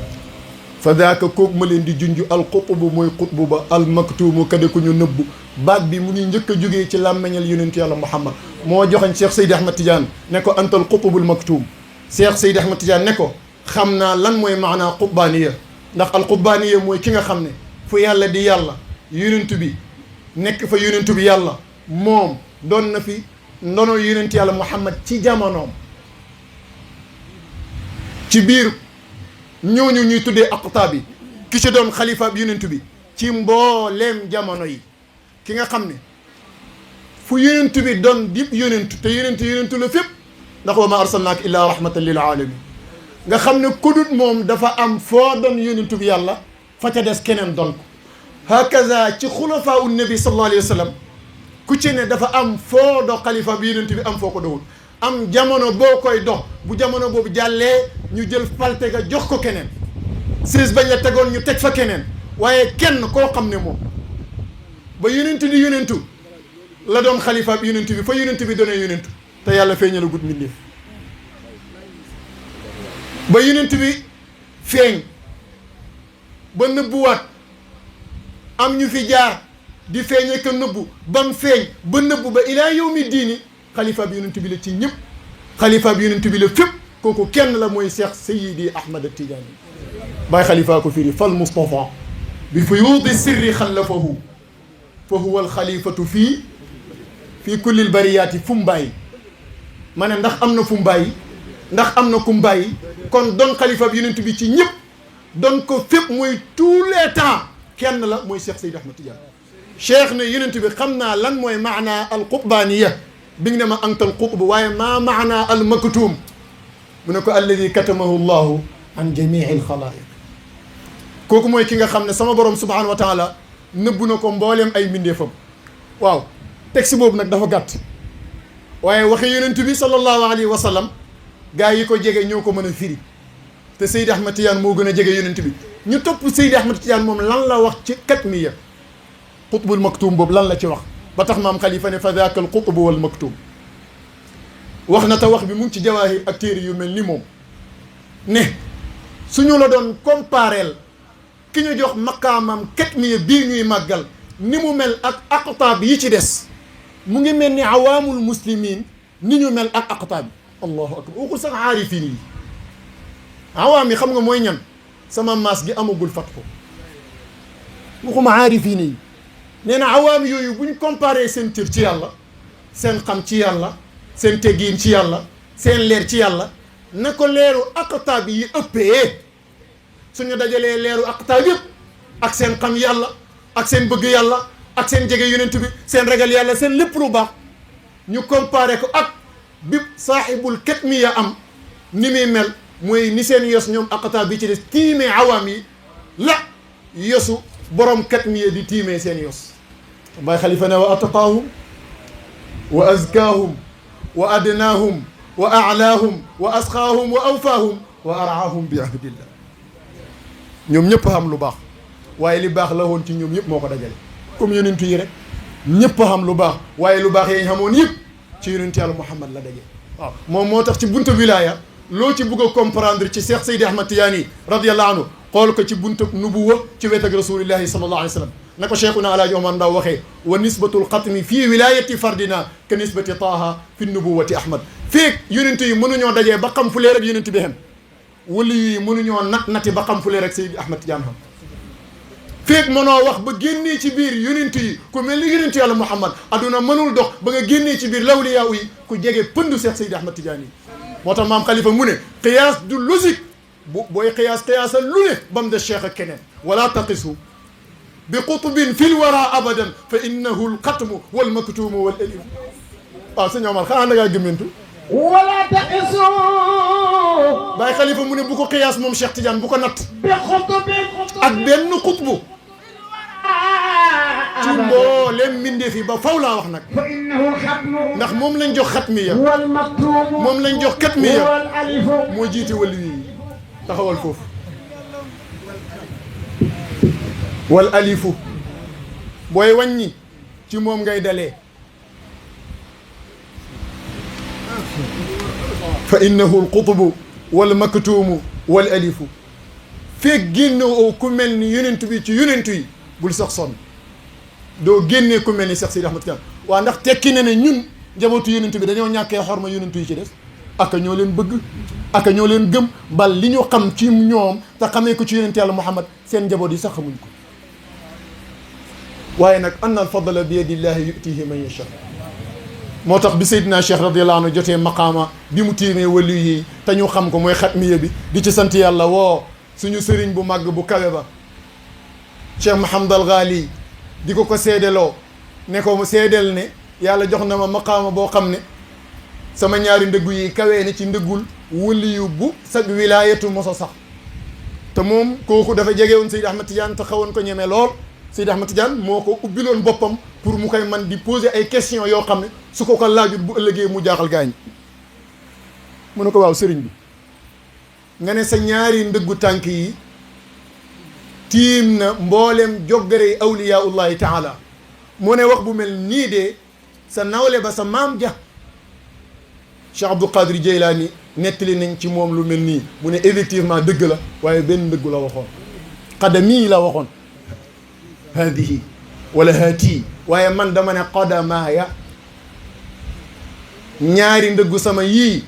fa daaka kooku ma leen di junj alqutubu mooy xutbu ba almaktuumu kade ku ñu nëbbu baat bi mu ngi njëkk a jógee ci làmmeñal yonent yàlla Muhammad moo joxañ Cheikh Seydi Ahmad Tidiane ne ko antal qutubul maktuum Cheikh Seydi Ahmad Tidiane ne ko xam naa lan mooy maanaa qutbaaniya ndax al qutbaaniya mooy ki nga xam ne fu yàlla di yàlla yonent bi nekk fa yonent bi yàlla moom doon na fi ndono yonent yàlla Muhammad ci jamonoom ci biir ñooñu ñuy tuddee aqtaab yi ki ci doon xalifa bi yonent bi ci mbooleem jamono yi ki nga xam ne fu yonent bi doon dib yonent te yonent la fépp ndax wa ma arsalnaaka illaa rahmatan lil alamin nga xam ne kudut moom dafa am foo doon yonent bi yàlla fa ca des keneen doon ko hakaza ci xulafaa u nabi sallallahu alayhi wa sallam ku ci ne dafa am foo dox xalifa bi yonent bi am foo ko doxul am jamono boo koy dox bu jamono boobu jàllee ñu jël palte ga jox ko keneen siis bañ la tegoon ñu teg fa keneen waaye kenn koo xam ne moom ba yonent di yonentu la doon xalifa bi yonent bi fa yonent bi doonee yonentu te yàlla feeñalu gut mbindéef ba yonent bi feeñ ba nëbbuwaat am ñu fi jaar di feeñee ka nëbbu bam feeñ ba nëbbu ba ilaa yawmi diini xalifa bi yonent bi la ci ñëpp xalifa bi yonent bi la fépp kooku kenn la mooy Cheikh Seydi Ahmad Tidiane Baay Xalifa ko firi fal Mustafa bi fuyuudi sirri xallafahu fa huwa alxalifatu fii kullil bariyaati fu mu bàyyi ma ne ndax am na fu mu bàyyi ndax am na ku mu bàyyi kon doon xalifa bi yonent bi ci ñëpp doon ko fépp mooy tous les temps kenn la mooy Cheikh Seydi Ahmad Tidiane cheikh ne yonent bi xam naa lan mooy maanaa al qutbaaniya bi nga ne ma anta al qutb waaye maa maanaa al maktuum mu ne ko alladi katamahu llahu an jamii al xalaayiq kooku mooy ki nga xam ne sama borom subhanahu wa taala nëbbu na ko mbooleem ay mbindeefam waaw texte boobu nag dafa gàtt waaye waxe yonent bi sallallahu alayhi wa sallam gaa yi ko jege ñoo ko mën a firi te Seydi Ahmad Tidiane moo gën a jege yonent bi ñu topp Seydi Ahmad Tidiane moom lan la wax ci katmiya qutbul maktuum boobu lan la ci wax ba tax maam xalifa ne fa daaka al qutbu wal maktuum wax na te wax bi mu ngi ci jawaahir ak téere yu mel ni moom ne suñu la doon compareel ki ñu jox maqaamam katmiya bii ñuy màggal ni mu mel ak aqtaab yi ci des mu ngi mel ni awaamul muslimin ni ñu mel ak aqtaab yi allahu akbar waxul sax aarifin yi awaam yi xam nga mooy ñan sama maas gi amagul fat ko waxuma aarifin yi nee na awaam yooyu bu ñu comparé seen cër ci yàlla seen xam ci yàlla seen teggiin ci yàlla seen leer ci yàlla na ko leeru aqtaab yi ëppee suñu dajalee leeru aqtaab yëpp ak seen xam yàlla ak seen bëgg yàlla ak seen jege yonent bi seen ragal yàlla seen lépp lu baax ñu comparé ko ak bi saaxibul katmiya am ni muy mel mooy ni seen yos ñoom aqtaab bi ci des tiimee awaam yi la yosu borom katmiya di tiimee seen yos Baay Xalifa ne wa atqaahum wa azkaahum wa adnaahum wa aalaahum wa asqaahum wa awfaahum wa araahum bi ahdillah ñoom ñëpp xam lu baax waaye li baax la woon ci ñoom ñëpp moo ko dajale comme yonentu yi rek ñëpp xam lu baax waaye lu baax yañ xamoon yëpp ci yonentu yàlla Muhammad la daje waaw moom moo tax ci buntu wilaya loo ci bëgg a comprendre ci Cheikh Seydi Ahmad Tidiane radiyallahu anhu xool ko ci buntu nubuwa ci wet ak rasulillahi sallallahu alayhi wa sallam na ko cheikhuna alaaji Omar Ndaw waxee wa nisbatul xatmi fii wilayati fardina ka nisbati taaha fi nubuwati ahmad feeg yonentu yi mënuñoo dajee ba xam fu leer ak yonent bi xem wali yi mënuñoo nati ba xam fu leer ak Seydi Ahmad Tidiane xam feeg mënoo wax ba génnee ci biir yonent yi ku mel ni yonentu yàlla Muhammad aduna mënul dox ba nga génnee ci biir lawliyaa yi ku jege pëndu Cheikh Seydi Ahmad Tidiane yi moo tax maam Khalifa mu ne qiyaas du logique booy qiyaasal lu ne ba mu des cheikh ak keneen wala taqisu bi qutbin fil wara abadan fa innahu alxatmu wal maktumu wal alim waaw sëñ Omar xanaa da ngaa gëmmentu wala taqisu Baay Khalifa mu ne bu ko qiyaas moom Cheikh Tidiane bu ko natt bi qutbin ak benn xutbu ci mboolem mbindeef yi ba faw laa wax nag fa innahu alxatmu ndax moom lañ jox xatmiya wal maktumu moom lañ jox katmiya wal alifu moo jiite wàllu yi taxawal foofu wal alifu booy wàññi ci moom ngay dalee fa innahu alqutbu wal maktumu wal alifu feeg génnoo ku mel ni yonent bi ci yonent yi bul sax sonn doo génnee ku mel ni Cheikh Seydi Ahmad Tidiane waa ndax tekki na ne ñun njabootu yonent bi dañoo ñàkkee xorma yonent yi ci des aka ñoo leen bëgg aka ñoo leen gëm bal li ñu xam ci ñoom te xamee ko ci yonent yàlla Muhammad seen njaboot yi sax xamuñ ko waaye nag anna al fadla bi yadillahi yutihi man yasha moo tax bi Seydina Cheikh radiyallahu anhu jotee maqaama bi mu tiimee wali yi te ñu xam ko mooy xatmiya bi di ci sant yàlla woo suñu sëriñ bu màgg bu kawe ba Cheikh Mahamad al Ghali di ko seedeloo ne ko mu seedel ne yàlla jox na ma maqaama boo xam ne sama ñaari ndëggu yi kawee ne ci ndëggul waliyu bu sag wilaayatu moso sax te moom kooku dafa jege woon Seydi Ahmad Tidiane te xawoon ko ñeme lool Seydi Ahmad Tidiane moo ko ubbiloon boppam pour mu koy man di poser ay questions yoo xam ne su ko laajut bu ëllëgee mu jaaxal gaañ mu ne ko waaw sëriñ bi nga ne sa ñaari ndëggu tànk yi tiim na mboolem joggare awliyaullahi taala mu ne wax bu mel nii de sa nawle ba sa maam ja Cheikh Abdul Qadir Jeylaani nettali nañ ci moom lu mel nii mu ne effectivement dëgg la waaye benn ndëggu la waxoon qadamii la waxoon haadihi wala haatii waaye man dama ne qadamaaya ñaari ndëggu sama yii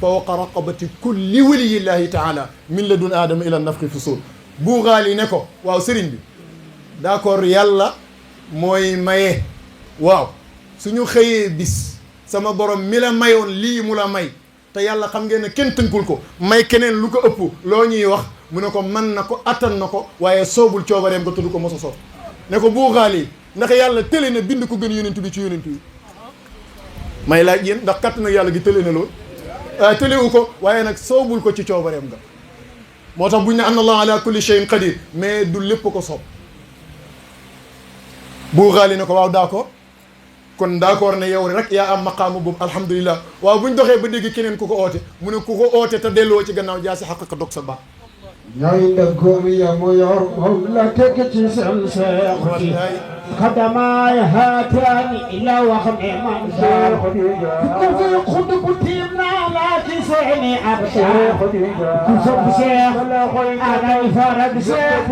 fawqa raqabati kulli waliyillahi taala min ladun aadama ila nafxi fi suur buuxaali ne ko waaw sëriñ bi d'accord yàlla mooy maye waaw suñu xëyee bis sama borom mi la mayoon lii mu la may te yàlla xam ngeen ne kenn tënkul ko may keneen lu ko ëpp loo ñuy wax mu ne ko man na ko attan na ko waaye soobul coobareem nga tudd ko mos a soob ne ko bu xaali ndax yàlla tële na bind ko gën yonent bi ci yonent yi may laaj yéen ndax katt nag yàlla gi tële na lool tëlewu ko waaye nag soobul ko ci coobareem nga moo tax buñ ne anna allah ala kulli shay'in qadir mais du lépp ko soob bu xaali ne ko waaw d'accord kon d'accord ne yow rek yaa am maqaamu boobu alhamdulilah waaw buñ doxee ba dégg keneen ku ko oote mu ne ku ko oote te delloo ci gannaaw jaa si xaq ka dog sa baax ñooy ndëggoom ya mu yor moom la teg ci seen seexuti xadamaay haataani ila wax ne man seexuti ku fi xud bu tiim naa laa ci seeni ab seexuti ku sopp seex anay farag seex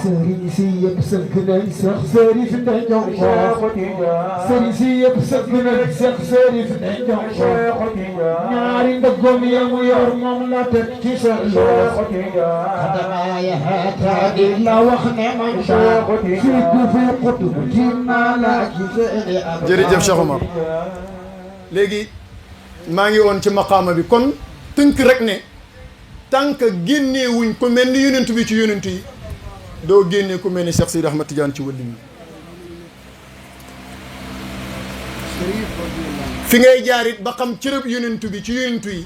sëriñ si yëpp sëgg nañ seex sërif nde jong ko sëriñ si yëpp sëgg nañ seex sërif nde jong ko ñaari ndëggoom ya mu yor moom la teg ci seen seexuti xadamaay haataani ila wax ne man seexuti jërëjëf Cheikh Omar léegi maa ngi woon ci maqaama bi kon tënk rek ne tànk génneewuñ ku mel ni yonent bi ci yonent yi doo génnee ku mel ni Cheikh Seydi Ahmad Tidiane ci wàllu fi ngay jaar it ba xam cërëb yonent bi ci yonent yi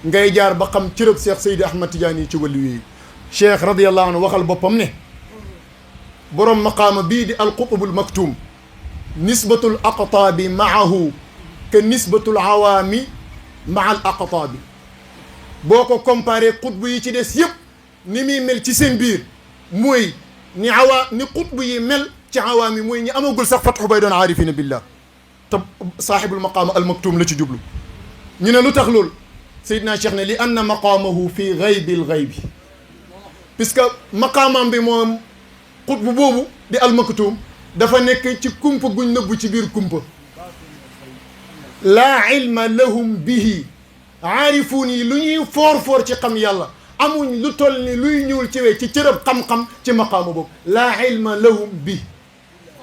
ngay jaar ba xam cërëb Cheikh Seydi Ahmad Tidiane yi ci wàllu yi Cheikh radiyallahu anhu waxal boppam ne borom maqaama bii di alqutbul maktum nisbatul aqtaabi maahu que nisbatul awaami maa al aqtaabi boo ko comparé qutb yi ci des yëpp ni muy mel ci seen biir mooy ni qutb yi mel ci awaam yi mooy ñi amagul sax fatxu bay doon aarifina billah te saaxibul maqaama al maktum la ci jublu ñu ne lu tax loolu Seydina Cheikh ne li anna maqaamahu fi gaybil gaybi puisque maqaamam bi moom xutbu boobu di almaktuum dafa nekk ci kumpa guñ nëbbu ci biir kumpa laa ilma lahum bihi aarifuun yi lu ñuy foor ci xam yàlla amuñ lu toll ni luy ñuul ci we ci cërëb xam-xam ci maqaama boobu laa ilma lahum bi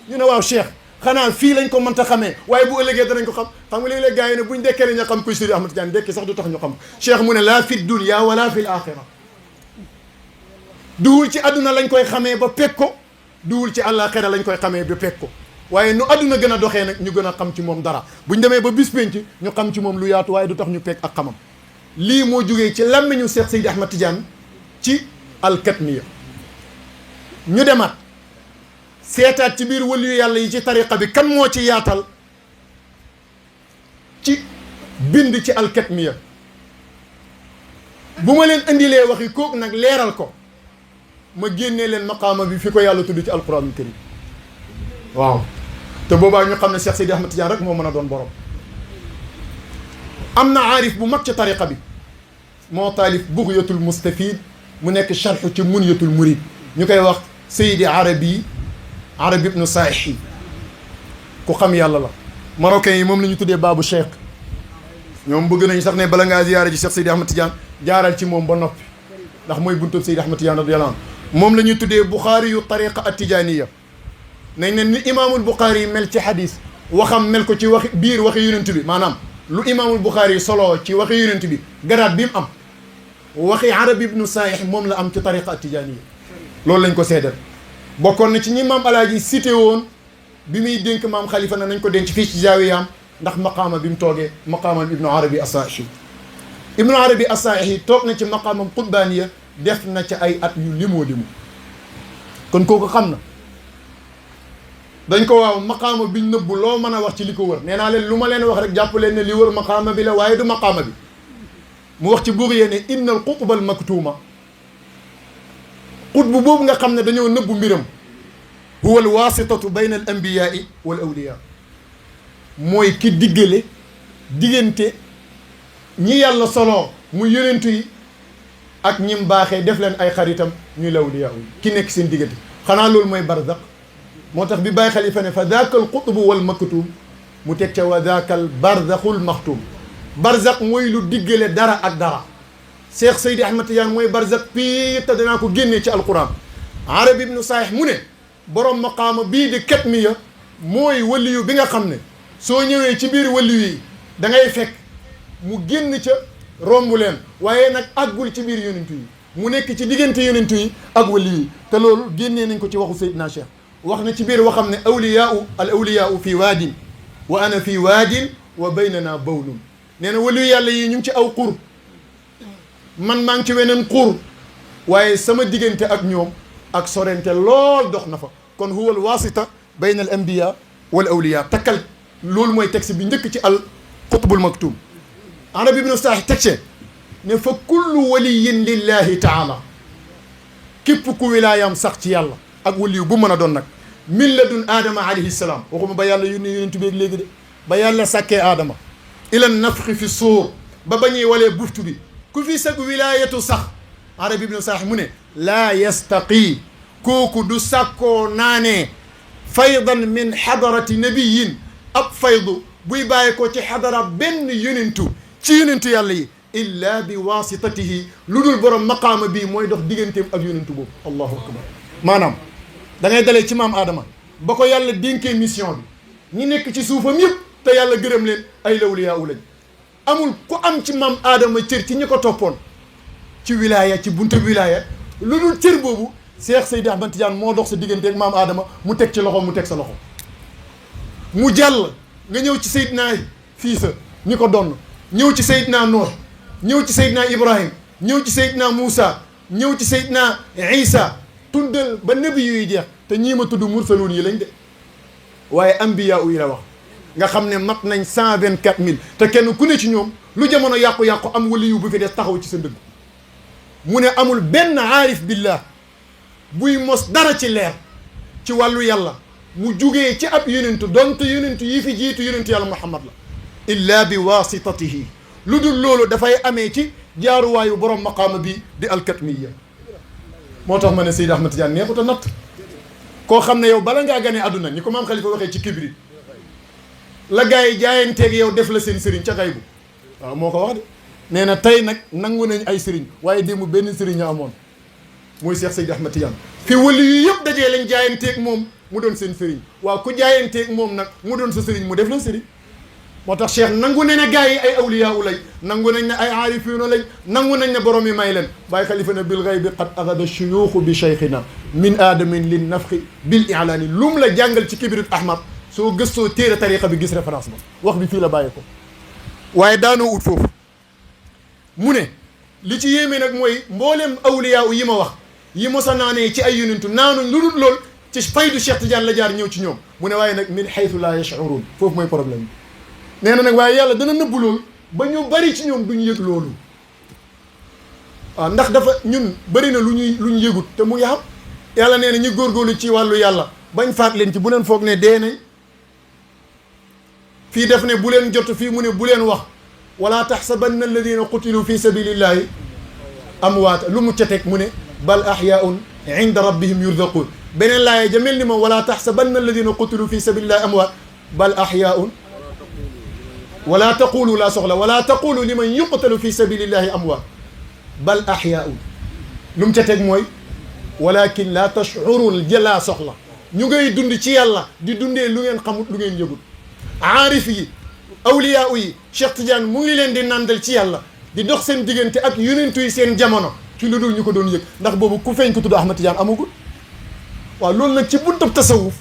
ñu ne waaw Cheikh xanaa fii lañ ko mënta xamee waaye bu ëllëgee danañ ko xam xam nga léeg-léeg gars yi ne buñ dekkee ñu xam kuy Seydi Ahmad Tidiane dekki sax du tax ñu xam Cheikh mu ne laa fi dunya wala fi l axira duwul ci àdduna lañ koy xamee ba peg ko duwul ci àllaaxira lañ koy xamee ba peg ko waaye nu àdduna gën a doxee nag ñu gën a xam ci moom dara buñ demee ba bis penc ñu xam ci moom lu yaatu waaye du tax ñu peg ak xamam lii moo jógee ci làmmiñu Cheikh Seydi Ahmad Tidiane ci alkatmiya ñu demaat seetaat ci biir waliyu yàlla yi ci tariqa bi kan moo ci yaatal ci bind ci alkatmiya bu ma leen indilee waxi kooku nag leeral ko ma génnee leen maqaama bi fi ko yàlla tudd ci alquranul karim waaw te boobaa ñu xam ne Cheikh Seydi Ahmad Tidiane rek moo mën a doon borom am na aarif bu mag ci tariqa bi moo taalif bughyatul mustafid mu nekk charxu ci munyatul murid ñu koy wax Seydi Arabi ibnu Saahi ku xam yàlla la marocain yi moom la ñu tuddee baabu cheikh ñoom bëgg nañ sax ne bala ngaa ziyaara ji Cheikh Seydi Ahmad Tidiane jaaral ci moom ba noppi ndax mooy buntu Seydi Ahmad Tidiane radiyallahu anhu moom la ñuy tuddee Bukhari yu tariqa at-Tijaaniya nañ ne ni imaamul Bukhari yi mel ci hadis waxam mel ko ci waxi biir waxi yonent bi maanaam lu imaamul Bukhari yi solo ci waxi yonent bi garaat bi mu am waxi Arabi ibnu Saahi moom la am ci tariqa at-Tijaaniya loolu lañ ko seedal bokkoon na ci ñi maam alaaji cité woon bi muy dénk maam xalifa na nañ ko denc fii ci jaawiyaam ndax maqaama bi mu toogee maqaamam ibnu arabi as-Saahi ibnu arabi as-Saahi toog na ci maqaamam qutbaaniya def na ci ay at yu limoo limu kon kooku xam na dañ ko waaw maqaama biñ nëbbu loo mën a wax ci li ko wër nee naa leen lu ma leen wax rek jàpp leen ne li wër maqaama bi la waaye du maqaama bi mu wax ci buur yee ne inna al qutba al maktuuma qutbu boobu nga xam ne dañoo nëbbu mbiram huwa al wasitatu bayna al anbiyaai wal awliya mooy ki diggale diggante ñi yàlla soloo mu yonentu yi ak ñim baaxee def leen ay xaritam ñuy lawliya yi ki nekk seen diggante xanaa loolu mooy barzaq moo tax bi Baay Xalifa ne fa daaka al qutbu wal maktum mu teg ca wa daaka al barzaqul maxtum barzaq mooy lu diggale dara ak dara Cheikh Seydi Ahmad Tidiane mooy barzaq pii te danaa ko génnee ci alquran Arabi ibnu Saahi mu ne borom maqaama bii di katmiya mooy waliyu bi nga xam ne soo ñëwee ci biir waliyu yi da ngay fekk mu génn ca romb leen waaye nag àggul ci biir yonent yi mu nekk ci diggante yonent yi ak wali yi te loolu génnee nañ ko ci waxu Seydina Cheikh wax na ci biir waxam ne awliyaau fi waadin wa ana fi waadin wa baynana bawnun nee na waliyu yàlla yi ñu ngi ci aw xur man maa ngi ci weneen xur waaye sama diggante ak ñoom ak sorente lool dox na fa kon huwa al wasita bayna al anbiya wal awliya takkal loolu mooy texte bi njëkk ci al qutbul maktum Arabi ibnu Saahi texte ne fa kullu waliyin lillahi taala képp ku wilaayam sax ci yàlla ak waliyu bu mën a doon nag min ladun aadama alayhi salaam waxuma ba yàlla yónni yonent bi léegi de ba yàlla sàkkee aadama ilan nafxi fi suur ba bañuy walee buftu bi ku fi sag wilaayatu sax Arabi ibnu Saahi mu ne laa yastaqi kooku du sàkkoo naanee faydan min xadarati nabiyin ab faydu buy bàyyi ko ci xadara benn yonentu ci yonentu yàlla yi illa bi wasitatihi lu dul borom maqaama bii mooy dox digganteem ak yonentu boobu allahu akbar maanaam da ngay dalee ci maam Adama ba ko yàlla dénkee mission bi ñi nekk ci suufam yëpp te yàlla gërëm leen ay lawliyaa u lañ amul ku am ci maam Adama cër ci ñi ko toppoon ci wilaya ci bunte wilaya lu dul cër boobu Cheikh Seydi Ahmad Tidiane moo dox sa diggante ak maam Adama mu teg ci loxo mu teg sa loxo mu jàll nga ñëw ci Seydina Fiisa ñi ko donn ñëw ci Seydina Nuux ñëw ci Seydina Ibrahim ñëw ci Seydina Moussa ñëw ci Seydina Isa tuddal ba nabi yuy jeex te ñii ma tudd mursaluun yi lañ de waaye ambiya yi la wax nga xam ne mat nañ 124 000 te kenn ku ne ci ñoom lu jamono yàqu-yàqu am waliyu bu fi des taxaw ci sa ndëgg mu ne amul benn aarif billah buy mos dara ci leer ci wàllu yàlla mu jugee ci ab yonentu donte yonentu yi fi jiitu yonentu yàlla Muhammad la illa bi wasitatihi lu dul loolu dafay amee ci jaaruwaayu borom maqaama bi di alkatmiya moo tax ma ne Seydi Ahmad Tidiane neexut a natt koo xam ne yow bala ngaa ganee àdduna ni ko maam Khalifa waxee ci kibrit la gars yi jaayanteeg yow def la seen sëriñ ca xay bu waaw moo ko wax de nee na tey nag nangu nañ ay sëriñ waaye démb benn sëriñ a amoon muy Cheikh Seydi Ahmad Tidiane fi wali yu yëpp dajee lañ jaayanteeg moom mu doon seen sëriñ waaw ku jaayanteeg moom nag mu doon sa sëriñ mu def la sëriñ moo tax Cheikh nangu nañ ne gars yi ay awliyaa u lañ nangu nañ ne ay aarifiina lañ nangu nañ ne borom yi may leen bàyyi xalifa ne bil ghaybi qad agada shuyuuxu bi cheikhina min aadamin lin nafxi bil ilaani lum la jàngal ci kibrit ahmad soo gëstoo téere tariqa bi gis référence ba wax bi fii la bàyyi ko waaye daanoo ut foofu mu ne li ci yéeme nag mooy mbooleem awliyaa yi ma wax yi mosa naanee ci ay yonentu naanuñ lu dul lool ci faydu Cheikh Tidiane la jaar ñëw ci ñoom mu ne waaye nag min xaytu laa yash'uruun foofu mooy problème bi nee na nag waaye yàlla dana nëbbu loolu ba ñu bari ci ñoom duñ yëg loolu waaw ndax dafa ñun bari na lu ñu yëgut te mu ngi xam yàlla nee na ñu góorgóorlu ci wàllu yàlla bañ faat leen ci bu leen foog ne dee nañ fii def ne bu leen jot fii mu ne bu leen wax wala taxsabanna alladina qutilu fi sabilillahi amwaata lu mu ca teg mu ne bal ahyaun inda rabbihim yurzaquun beneen laaye ja mel ni moom wala taxsabanna alladina qutilu fi sabilillahi amwaat bal ahyaun wala taqulu laa soxla wala taqulu liman yuqtalu fi sabilillahi amwaat bal ahyaun lu mu ca teg mooy walakin la tashurun jëlaa soxla ñu ngay dund ci yàlla di dundee lu ngeen xamut lu ngeen yëgul aarif yi awliyaa yi Cheikh Tidiane mu ngi leen di nandal ci yàlla di dox seen diggante ak yonentu yi seen jamono ci lu dul ñu ko doon yëg ndax boobu ku feeñ ko tudd Ahmad Tidiane amagul waaw loolu nag ci buntab tasawuf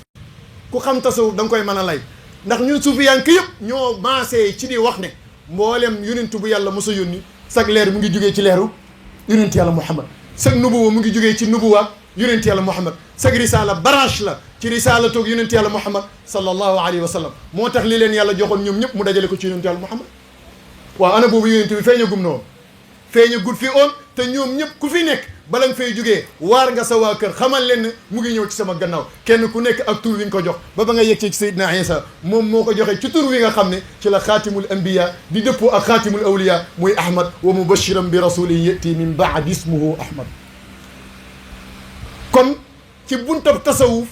ku xam tasawuf da nga koy mën a lay ndax ñun suufiyanke yëpp ñoo maasee ci di wax ne mboolem yonentu bu yàlla mos a yónni sag leer mu ngi jugee ci leeru yonent yàlla Muhammad sag nubuwa mu ngi jugee ci nubuwa yonent yàlla Muhammad sag risaala branche la ci risaala toog yonent yàlla Muhammad sallallahu alayhi wa sallam moo tax li leen yàlla joxoon ñoom ñëpp mu dajale ko ci yonent yàlla Muhammad waaw ana boobu yonent bi feeñagum na woon feeñagul fi oon te ñoom ñëpp ku fi nekk bala nga fay jugee waar nga sa waa kër xamal leen ne mu ngi ñëw ci sama gannaaw kenn ku nekk ak tur wi nga ko jox ba nga yegg ci Seydina Isa moom moo ko joxe ci tur wi nga xam ne ci la xaatimul anbiya di dëppoo ak xaatimul awliya muy Ahmad wa mubashiran bi rasulin yati min baadi ismuhu Ahmad kon ci buntab tasawuf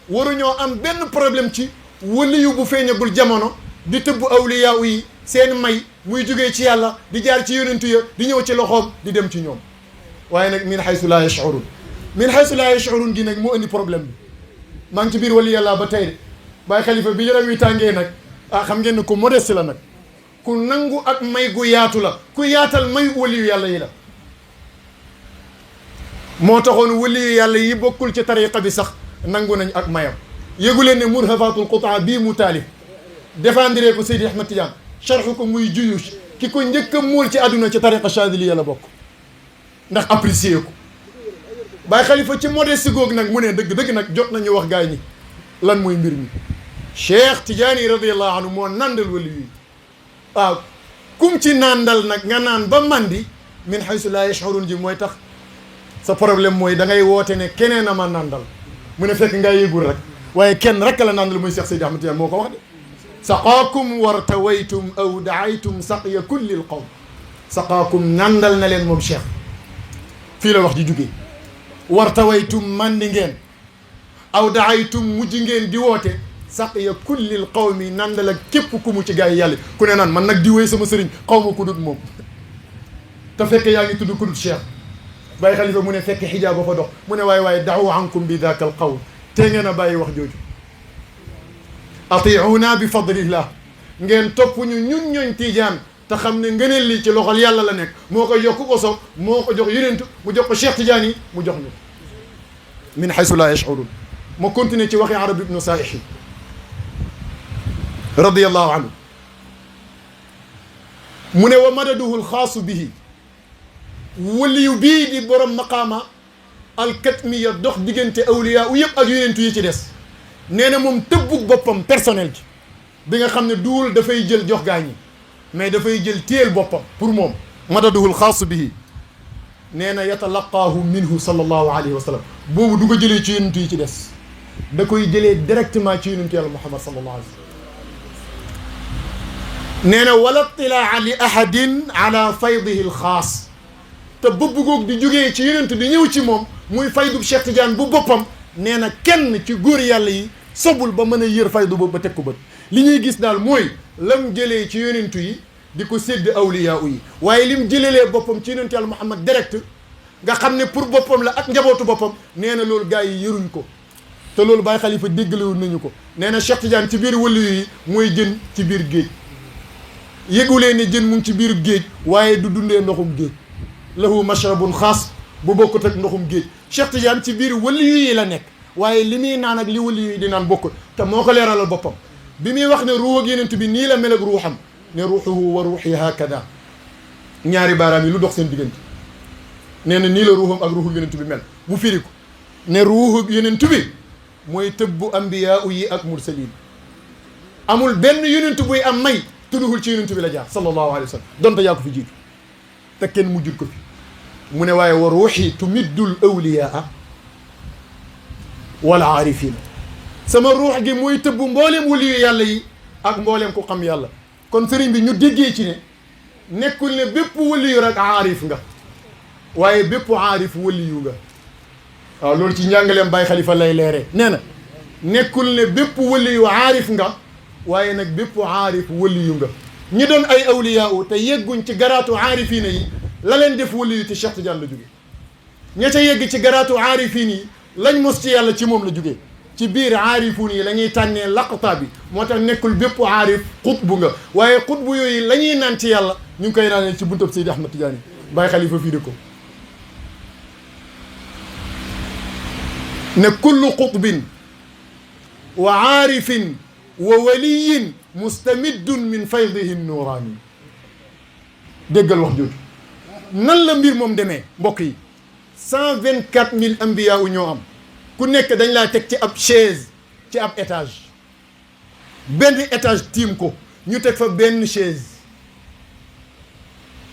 waruñoo am benn problème ci waliyu bu feeñagul jamono di tëbb awliya yi seen may muy jugee ci yàlla di jaar ci yonentu ya di ñëw ci loxoom di dem ci ñoom waaye nag min haysu laa yash'urun min haysu laa yash'urun gi nag moo indi problème bi maa ngi ci biir wali yàlla ba tey de Baay Xalifa bi yaram wi tàngee nag ah xam ngeen ne ku modeste la nag ku nangu ak may gu yaatu la ku yaatal may waliyu yàlla yi la moo taxoon wali yàlla yi bokkul ci tariqa bi sax nangu nañ ak mayam yëgu leen ne murhafatul qutaa bii mu taalif défendre ko Seydi Ahmad Tidiane sharxu ko muy juyush ki ko njëkk a muul ci àdduna ci tariqa Chadiliya la bokk ndax apprécier ko Baye Khalifa ci modeste googu nag mu ne dëgg nag jot nañu wax gaay ñi lan mooy mbir mi Cheikh Tidiane radiyallahu anhu moo nandal wali yi waaw kum ci nandal nag nga naan ba mandi min haysu la yashurun ji mooy tax sa problème mooy da ngay woote ne keneen a ma nandal mu ne fekk ngaa yëgul rek waaye kenn rek la nandal muy Cheikh Seydi Ahmad Tidiane moo ko wax de saqaakum wartawaytum aw daaytum saqya kulli l qawm saqaakum nandal na leen moom Cheikh fii la wax ji jugee wartawaytum mandi ngeen aw daaytum mujj ngeen di woote saqya kulli l qawmi nandal ak képp ku mu ci gaa yi yàlla ku ne naan man nag di wéy sama sëriñ xaw ma ku dut moom te fekk yaa ngi tudd ku dut Cheikh Baye Khalifa mu ne fekk xijaab ba fa dox mu ne waaye da'u ankum bi daaka al qawl tee ngeen a bàyyi wax jooju atiuna bi fadlillah ngeen topp ñu ñun ñooñ tiijaan te xam ne ngëneel li ci loxol yàlla la nekk moo ko yokku ko soog moo ko jox yonent mu jox ko Cheikh Tidiane yi mu jox ñu min haysu la yash'urun ma continuer ci waxi Arab ibnu Saihi radiyallahu anhu mu ne wa madaduhu alxaasu bihi waliyu bii di borom maqaama alkatmiya dox diggante awliya u yëpp ak yonentu yi ci des nee na moom tëbbug boppam personnel ji bi nga xam ne duul dafay jël jox gaa ñi mais dafay jël téel boppam pour moom madaduhul xaasu bihi nee na yatalaqaahu minhu sallallahu alayhi wa sallam boobu du ko jëlee ci yonentu yi ci des da koy jëlee directement ci yonentu yàlla Muhammad sallallahu alayhi wa sallam nee na wala tilaa li ahadin ala faydihi alxaas te bëbb goog di jógee ci yonent di ñëw ci moom muy faydub Cheikh Tidiane bu boppam nee na kenn ci góor yàlla yi sobul ba mën a yër faydu boobu ba teg ko bët li ñuy gis daal mooy lam jëlee ci yonentu yi di ko sédd awliyaa yi waaye lim jëlelee boppam ci yonentu yàlla Muhammad direct nga xam ne pour boppam la ak njabootu boppam nee na loolu gars yi yëruñ ko te loolu Baye Khalifa déggalewul nañu ko nee na Cheikh Tidiane ci biir wàllu yi mooy jën ci biir géej yëgulee ne jën mu ngi ci biir géej waaye du dundee ndoxum géej lahu mashrabun xaas bu bokkut ak ndoxum géej Cheikh Tidiane ci biir waliyu yi la nekk waaye li muy naan ak li waliyu yi di naan bokkut te moo ko leeralal boppam bi muy wax ne ruux ak yenent bi nii la mel ak ruuxam ne ruuxuhu wa ruuxi hakada ñaari baaraam yi lu dox seen diggante nee na nii la ruuxam ak ruuxu yenent bi mel bu firi ko ne ruuxu yenent bi mooy tëbbu ambiyaa yi ak mursalin amul benn yenent buy am may tudduhul ci yenent bi la jaar sallallahu alayhi wa sallam donte yaa ko fi jiitu te kenn mujjul ko fi mu ne waaye wa ruuxi tumiddul awliyaa wal aarifin sama ruux gi mooy tëbb mbooleem waliyu yàlla yi ak mbooleem ku xam yàlla kon sëriñ bi ñu déggee ci ne nekkul ne bépp waliyu rek aarif nga waaye bépp aarif waliyu nga waaw loolu ci njàngaleem Baye Khalifa lay leeree nee na nekkul ne bépp waliyu aarif nga waaye nag bépp aarif waliyu nga ñi doon ay awliyaa te yegguñ ci garaatu aarifiina yi la leen def waliyu te Cheikh Tidiane la jóge ña ca yegg ci garaatu aarifiin yi lañ mos ci yàlla ci moom la jógee ci biir aarifuun yi la ñuy tànnee laqta bi moo tax nekkul bépp aarif xutbu nga waaye xutbu yooyu la ñuy naan ci yàlla ñu ngi koy naanee ci buntab Seydi Ahmad Tidiane Baye Khalifa fii de ko ne kullu xutbin wa aarifin wa waliyin mustamiddun min faydihi nuuraani déggal wax jooju nan la mbir moom demee mbokk yi 124 000 ambiya u ñoo am ku nekk dañ laa teg ci ab chaise ci ab étage benn étage tiim ko ñu teg fa benn chaise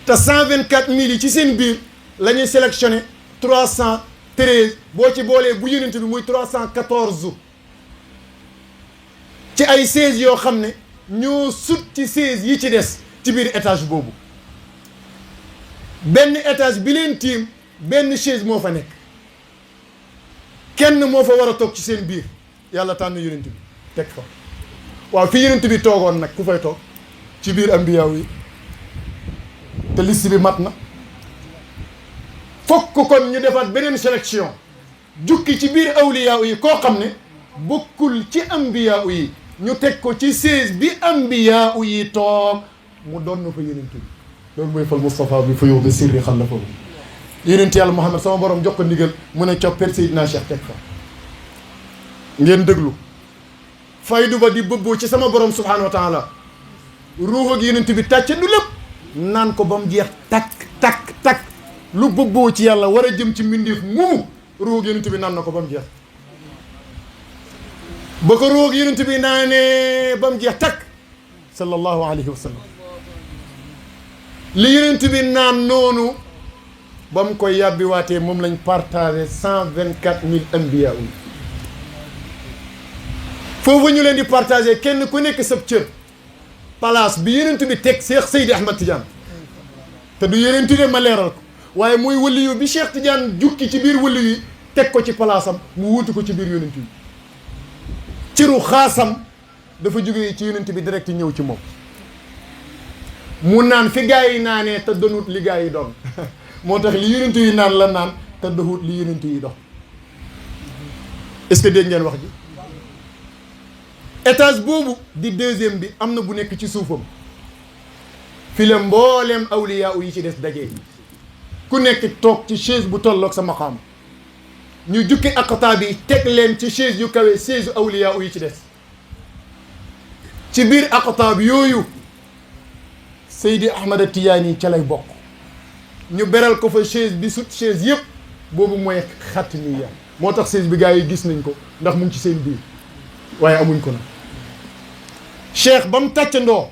te 124 000 yi ci seen biir la ñuy sélectionné 313 boo ci boolee bu yonent bi muy 314 ci ay chaise yoo xam ne ñoo sut ci chaise yi ci des ci biir étage boobu benn étage bi leen tiim benn chaise moo fa nekk kenn moo fa war a toog ci seen biir yàlla tànn yonent bi teg fa waaw fi yonent bi toogoon nag ku fay toog ci biir ambiyaaw yi te liste bi mat na fokk kon ñu defaat beneen sélection jukki ci biir awliyaaw yi koo xam ne bokkul ci ambiyaaw yi ñu teg ko ci chaise bi ambiyaaw yi toog mu doon na fa yonent bi loolu mooy fal Moustapha bi fa yow de sirri xalafahu yonent yàlla Muhammad sama borom jox ko ndigal mu ne coppet Seydina Cheikh teg fa ngeen déglu faydu ba di bëbboo ci sama borom subhanahu wa taala ruux ak yonent bi tàcce du lépp naan ko ba mu jeex takk lu bëbboo ci yàlla war a jëm ci mbindeef moomu ruux ak yonent bi naan na ko ba mu jeex ba ko ruux ak yonent bi naanee ba mu jeex takk sallallahu alayhi wa sallam li yonent bi naan noonu ba mu koy yàbbiwaatee moom lañ partagé 124 000 anbiya foofu ñu leen di partagé kenn ku nekk sab cër place bi yonent bi teg Cheikh Seydi Ahmad Tidiane te du yonent de ma leeral ko waaye mooy waliyu bi Cheikh Tidiane jukki ci biir waliyu yi teg ko ci palaasam mu wuutu ko ci biir yonent yi ciru xaasam dafa jógee ci yonent bi direct ñëw ci moom mu naan fi gaa yi naanee te donut li gaa yi doon moo tax li yonent yi naan la naan te doxut li yonent yi dox est-ce que dégg ngeen wax ji étage boobu di deuxième bi am na bu nekk ci suufam fi la mbooleem awliya yi ci des dajee ku nekk toog ci chaise bu tolloog sa maqaam ñu jukki aqtaab yi teg leen ci chaise yu kawe chaise awliya yi ci des ci biir aqtaab yooyu Seydi Ahmad Tijaani ca lay bokk ñu beral ko fa chaise bi sut chaise yëpp boobu mooy xatmiya moo tax chaise bi gars yi gis nañ ko ndax mu ngi ci seen biir waaye amuñ ko nag cheikh ba mu tàccandoo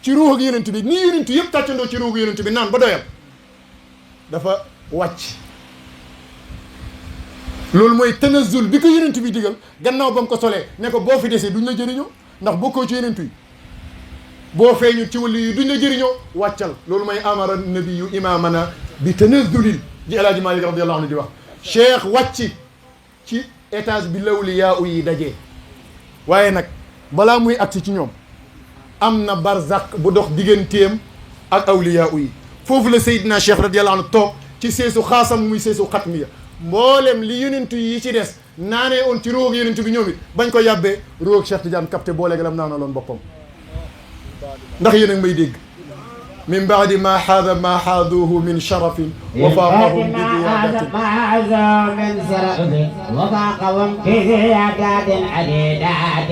ci ruux ak yonent bi nii yonent yëpp tàccandoo ci ruux ak yonent bi naan ba doyal dafa wàcc loolu mooy tanazul bi ko yonent bi digal gannaaw ba mu ko solee ne ko boo fi desee duñ la jëriñoo ndax bokkoo ci yonent yi boo feeñu ci wàllu yi duñ la jëriñoo wàccal loolu mooy amara nabiyu imamana bi tanazulil ji El Hadj Malick radiyallahu anhu di wax cheikh wàcc ci étage bi lawliyaa yi dajee waaye nag balaa muy agsi ci ñoom am na barzak bu dox digganteem ak awliyaa yi foofu la Seydina Cheikh radiyallahu anhu toog ci seesu xaasam muy seesu xatmiya mboolem li yonent yi ci des naanee on ci róog yonent bi ñoom it bañ ko yàbbee róog Cheikh Tidiane capté booleeg lam naanaloon boppam ndax yéen a ngi may dégg min baadi ma xaada ma xaaduhu min sharafin wa faaqahum bi ziyaadatin من سرق وفاقهم في زيادات عديدات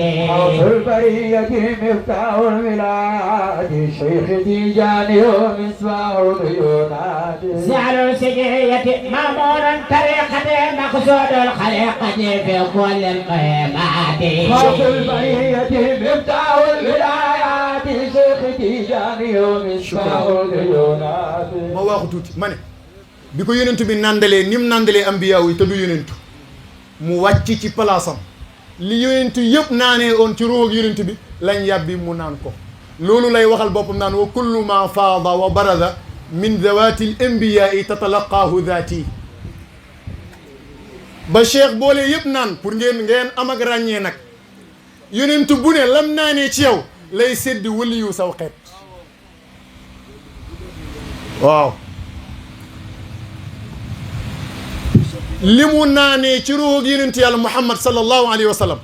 البرية مفتاح الولاد شيخ تيجاني ومصباح العيونات سعر السجية مامون طريقة مقصود الخليقة في كل القيمات البرية مفتاح الولايات شيخ تيجاني ومصباح العيونات ma waaxu tuuti ma ne bi ko yonentu bi nandalee ni mu nandalee ambiya yi te du yonentu mu wàcc ci palaasam li yonentu yëpp naanee oon ci ruux ak yonentu bi lañ yàbbi mu naan ko loolu lay waxal boppam naan wa kullu ma faada wa barada min zawati l ambiyaai tatalaqaahu zaati ba cheikh boole yëpp naan pour ngeen am ak ràññee nag yonentu bu ne lam naanee ci yow lay sédd waliyu saw xeet waaw li mu naanee ci ruux ak yonent yàlla Muhammad sallallahu alayhi wa sallam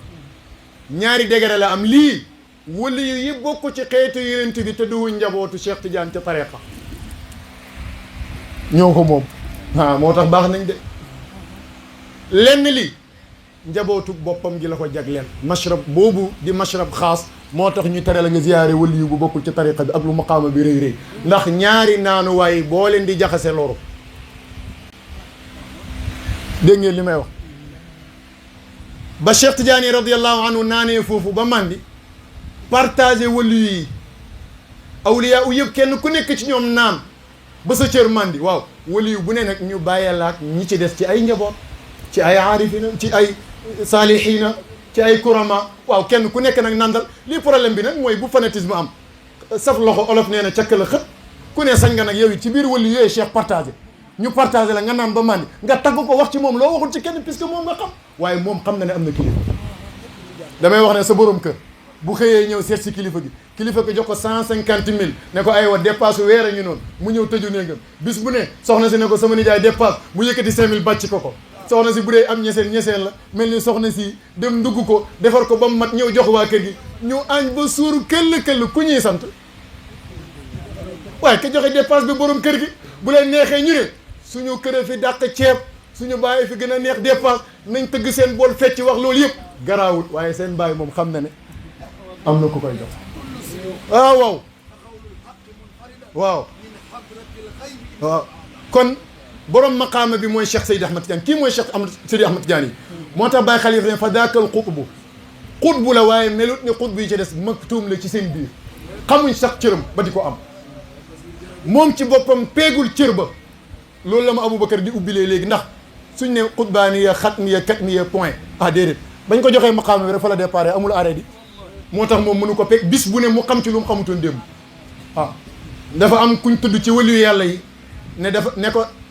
ñaari degré la am lii wala yu yi bokk ci xeetu yonent bi te duwuñ njabootu Cheikh Tidiane ca tariqa ñoo ko moom moo tax baax nañ de lenn li njabootu boppam gi la ko jagleel mashrab boobu di mashrab xaas moo tax ñu tere la nga ziyaare wali yu bu bokkul ci tariqa bi ak lu maqaama bi rëy rëy ndax ñaari naanuwaay boo leen di jaxase loru dégg ngeen li may wax ba Cheikh Tidiane radiyallahu anhu naanee foofu ba mandi partagé wali yi awliya u yëpp kenn ku nekk ci ñoom naan ba sa cër mandi waaw wali yu bu ne nag ñu bàyyelaak ñi ci des ci ay njaboot ci ay aarifina ci ay saalihiina ci ay kurama waaw kenn ku nekk nag nandal lii problème bi nag mooy bu fanatisme am saf loxo olof nee na cakk la xët ku ne sañ nga nag yow it ci biir wali yooyu cheikh partagé ñu partagé la nga naan ba mandi nga tagg ko wax ci moom loo waxul ci kenn puisque moom nga xam waaye moom xam na ne am na kilifa damay wax ne sa borom kër bu xëyee ñëw seet si kilifa gi kilifa ko jox ko 150 000 ne ko aywa dépasse weer a ñu noonu mu ñëw tëju néegam bis bu ne soxna si ne ko sama nijaay dépasse mu yëkkati 5 000 bàcc ko soxna si bu dee am ñeseen la mel ni soxna si dem ndugg ko defar ko ba mu mat ñëw jox waa kër gi ñu añ ba suuru këll ku ñuy sant waaye ka joxe dépasse bi borom kër gi bu leen neexee ñu ne suñu kër fi dàq ceeb suñu bàyyi fi gën a neex dépense nañ tëgg seen bool fecc wax loolu yëpp garaawut waaye seen bàyyi moom xam na ne am na ku koy jox waaw waaw waaw kon borom maqaama bi mooy Cheikh Seydi Ahmad Tidiane kii mooy Cheikh Seydi Ahmad Tidiane yi moo tax Baye Khalifa ne fa daakal xutbu la waaye melut ne xutbu yi ci des maktuum la ci seen biir xamuñ sax cëram ba di ko am moom ci boppam peegul cër ba loolu la ma Aboubacar di ubbilee léegi ndax suñ ne xutbaaniya xatmiya katmiya point déedéet bañ ko joxee maqaama bi rek fa la départ amul arrêt di moo tax moom mënu ko peeg bis bu ne mu xam ci lu mu xamutoon démb dafa am kuñ tudd ci waliyu yàlla yi ne dafa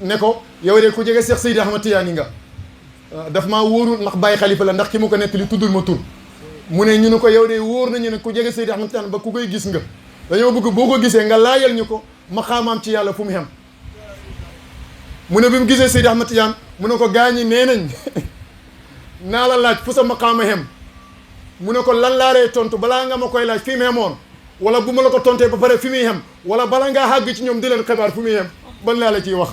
ne ko yow de ku jege Cheikh Seydi Ahmad Tidiane nga daf maa wóorul ndax Baye Khalifa la ndax ki mu ko nekk li tuddul ma tur mu ne ñu ne ko yow de wóor nañu ne ku jege Seydi Ahmad Tidiane ba ku koy gis nga dañoo bëgg boo ko gisee nga laajal ñu ko maqaamaam ci yàlla fu mu xem mu ne bi mu gisee Seydi Ahmad Tidiane mu ne ko gaañi nee nañ naa la laaj fu sa maqaama xem mu ne ko lan laaree tontu balaa nga ma koy laaj fi mu xemoon wala bu ma la ko tontee ba pare fi muy xem wala bala ngaa xàgg ci ñoom di leen xibaar fu muy xem ban laa la ciy wax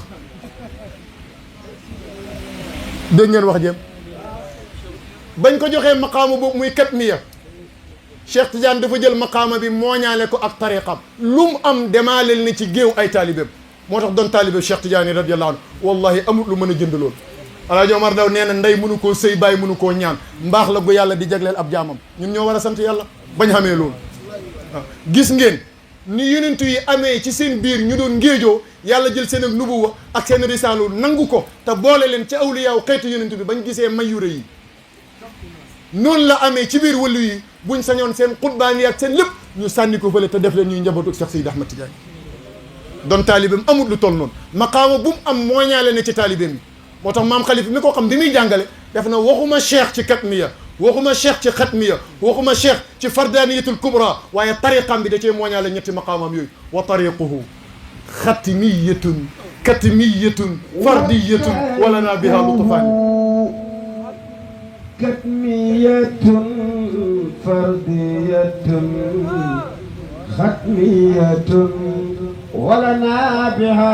dégg ngeen wax jëm bañ ko joxee maqaama boobu muy katmiya Cheikh Tidiane dafa jël maqaama bi mooñaale ko ak tariqam lu mu am demaaleel ni ci géew ay taalibeem moo tax doon taalibe Cheikh Tidiane radiyallahu anhu wallahi amul lu mën a jënd loolu Alaaji Omar Ndaw nee na ndey mënu koo sëy bàyyi mënu koo ñaan mbaax la gu yàlla di jagleel ab jaamam ñun ñoo war a sant yàlla bañ xamee loolu gis ngeen ni yonent yi amee ci seen biir ñu doon ngéejoo yàlla jël seen ak nubuwa ak seen risaalu nangu ko te boole leen ci awliyaaw xeetu yonent bi bañ gisee mayure yi noonu la amee ci biir wàllu yi buñ sañoon seen xutbaan yi ak seen lépp ñu sànni ko fële te def leen ñuy njabootu Cheikh Seydi Ahmad Tidiane doon taalibeem amul lu toll noonu maqaama bu mu am mooñaale ne ci taalibeem yi moo tax maam Khalifa mi ko xam bi muy jàngale def na waxuma cheikh ci katmiya waxuma cheikh ci xatmiya waxuma cheikh ci fardaniyatul kubra waaye tariqam bi da cee mooñaale ñetti maqaamam yooyu wa tariquhu xatmiyatun katmiyatun fardiyatun wala naa biha lutfaani katmiyatun fardiyatun xatmiyatun wala naa biha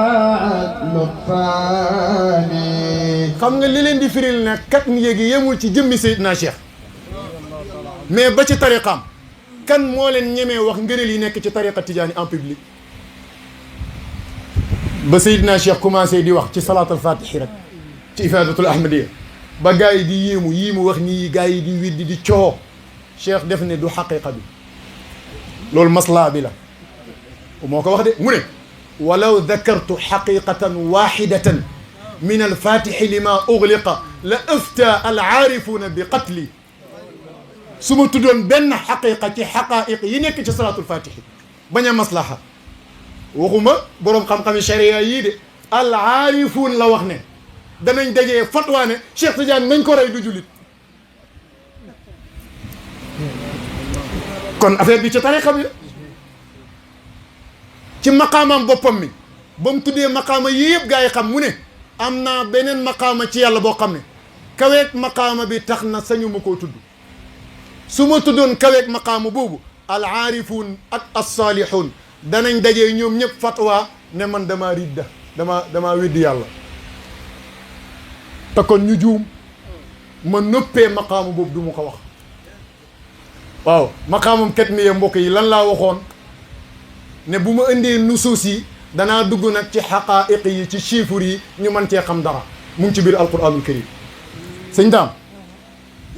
lutfaani xam nga li leen di firil ne katmiya gi yemul ci jëmmi Seydina Cheikh mais ba ci tariqaam kan moo leen ñemee wax ngëneel yi nekk ci tariqa tijaani en public ba Seydina Cheikh commencé di wax ci salaatul fatihi rek ci ifadatul ahmadiya ba gars yi di yéemu yii mu wax nii gars yi di widdi di coo Cheikh def ne du xaqiqa bi loolu maslaa bi la moo ko wax de mu ne walaw dakartu xaqiqatan waxidatan min alfatixi lima ugliqa la afta alaarifuuna bi qatli su ma tuddoon benn xaqiqa ci xaqaiq yi nekk ci salaatul fatixi bañ a maslaha waxuma boroom xam-xami sharia yii de alaarifuun la wax ne danañ dajee fatwa ne Cheikh Tidiane nañ ko rey du jullit kon affaire bi ci tariqa bi la ci maqaamaam boppam mi ba mu tuddee maqaama yii yëpp gaa yi xam mu ne am naa beneen maqaama ci yàlla boo xam ne kaweeg maqaama bi tax na sañu ma koo tudd su ma tuddoon kaweeg maqaama boobu al aarifuun ak as-saalixuun danañ dajee ñoom ñëpp fatwa ne man damaa ridda damaa weddi yàlla te kon ñu juum ma nëppee maqaama boobu du ma ko wax waaw maqaamam katmiya mbokk yi lan laa waxoon ne bu ma indee nusuus yi danaa dugg nag ci xaqaa'iq yi ci chiffres yi ñu mën cee xam dara mu ngi ci biir alquranul karim sëñ daam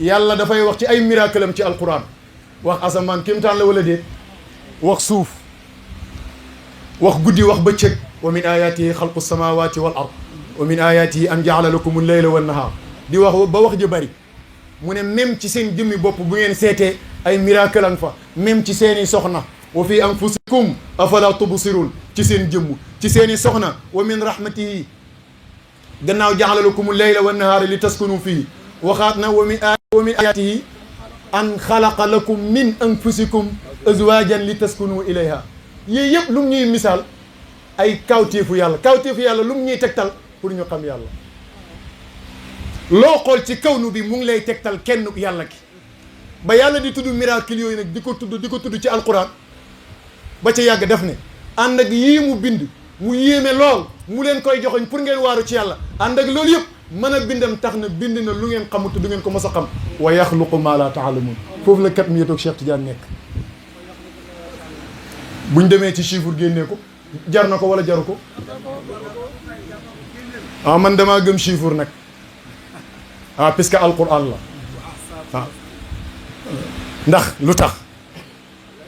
yàlla dafay wax ci ay miracle am ci alquran wax asamaan kéemtaan la wala déet wax suuf wax guddi wax bëccëg wa min ayatihi xalqu samawati wal ard wa min ayatihi an jaala lakum leyla wan nahar di wax ba wax ji bëri mu ne même ci seen jëmmi bopp bu ngeen seetee ay miracle an fa même ci seeni soxna wa fi anfusikum afala tubsirun ci seen jëmm ci seeni soxna wa min rahmatihi gannaaw jaala lakum leyla wan nahara li taskunu fii waxaat na wa min ayatihi an xalaqa lakum min anfusikum azwajan li taskunu ilayha yii yëpp lu mu ñuy misaal ay kawteefu yàlla lu mu ñuy tegtal pour ñu xam yàlla loo xool ci kawnu bi mu ngi lay tegtal kenn yàlla ki ba yàlla di tudd miracle yooyu nag di ko tudd ci alquran ba ca yàgg def ne ànd ak yii mu bind mu yéeme lool mu leen koy joxoñ pour ngeen waaru ci yàlla ànd ak loolu yëpp mën a bindam tax na bind na lu ngeen xamut du ngeen ko mos a xam wa yaxluqu ma la taalamun foofu la kat mi yetoog Cheikh Tidiane nekk buñ demee ci chiffre génnee ko jar na ko wala jaru ko man damaa gëm chiffre nag puisque alquran la waaw ndax lu tax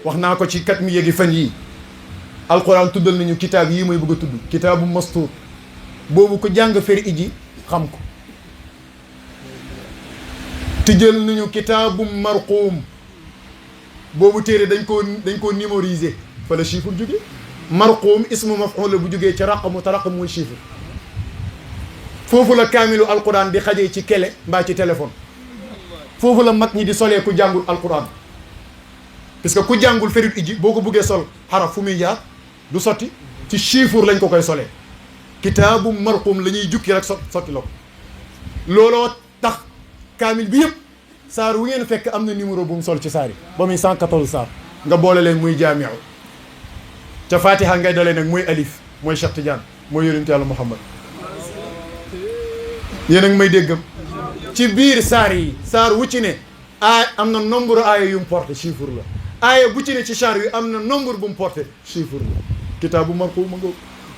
wax naa ko ci kat mi yéegi fan yii alquran tuddal nañu kitaab yii mooy bëgg a tudd kitaabu mastuur boobu ko jàng feri iji xam ko tijjal nañu kitaabu marquum boobu téere dañ koo numériser fa la chiffre jóge marquum ismu maf'ul la bu jógee ci raqamu te raqam mooy chiffre foofu la kaamilu alquran di xajee ci kele mbaa ci téléphone foofu la mag ñi di solee ku jàngul alquran parce que ku jàngul ferit iji boo ko buggee sol xaraf fu muy jaar du sotti ci chiffre lañ ko koy solee kitaabu marquum la ñuy jukki rek sotti la ko looloo tax kaamil bi yëpp saar wu ngeen fekk am na numéro bu mu sol ci saar yi ba muy 114 saar nga boole leen muy jaamiu ca fatiha ngay dalee nag mooy alif mooy Cheikh Tidiane mooy yonent yàlla Muhammad yéen a ngi may déggam ci biir saar yi saar wu ci ne am na nombre aaya yu mu porté chiffre la aaya bu ci ne ci saar yi am na nombre bu mu porté chiffre la kitaabu marquum ma nga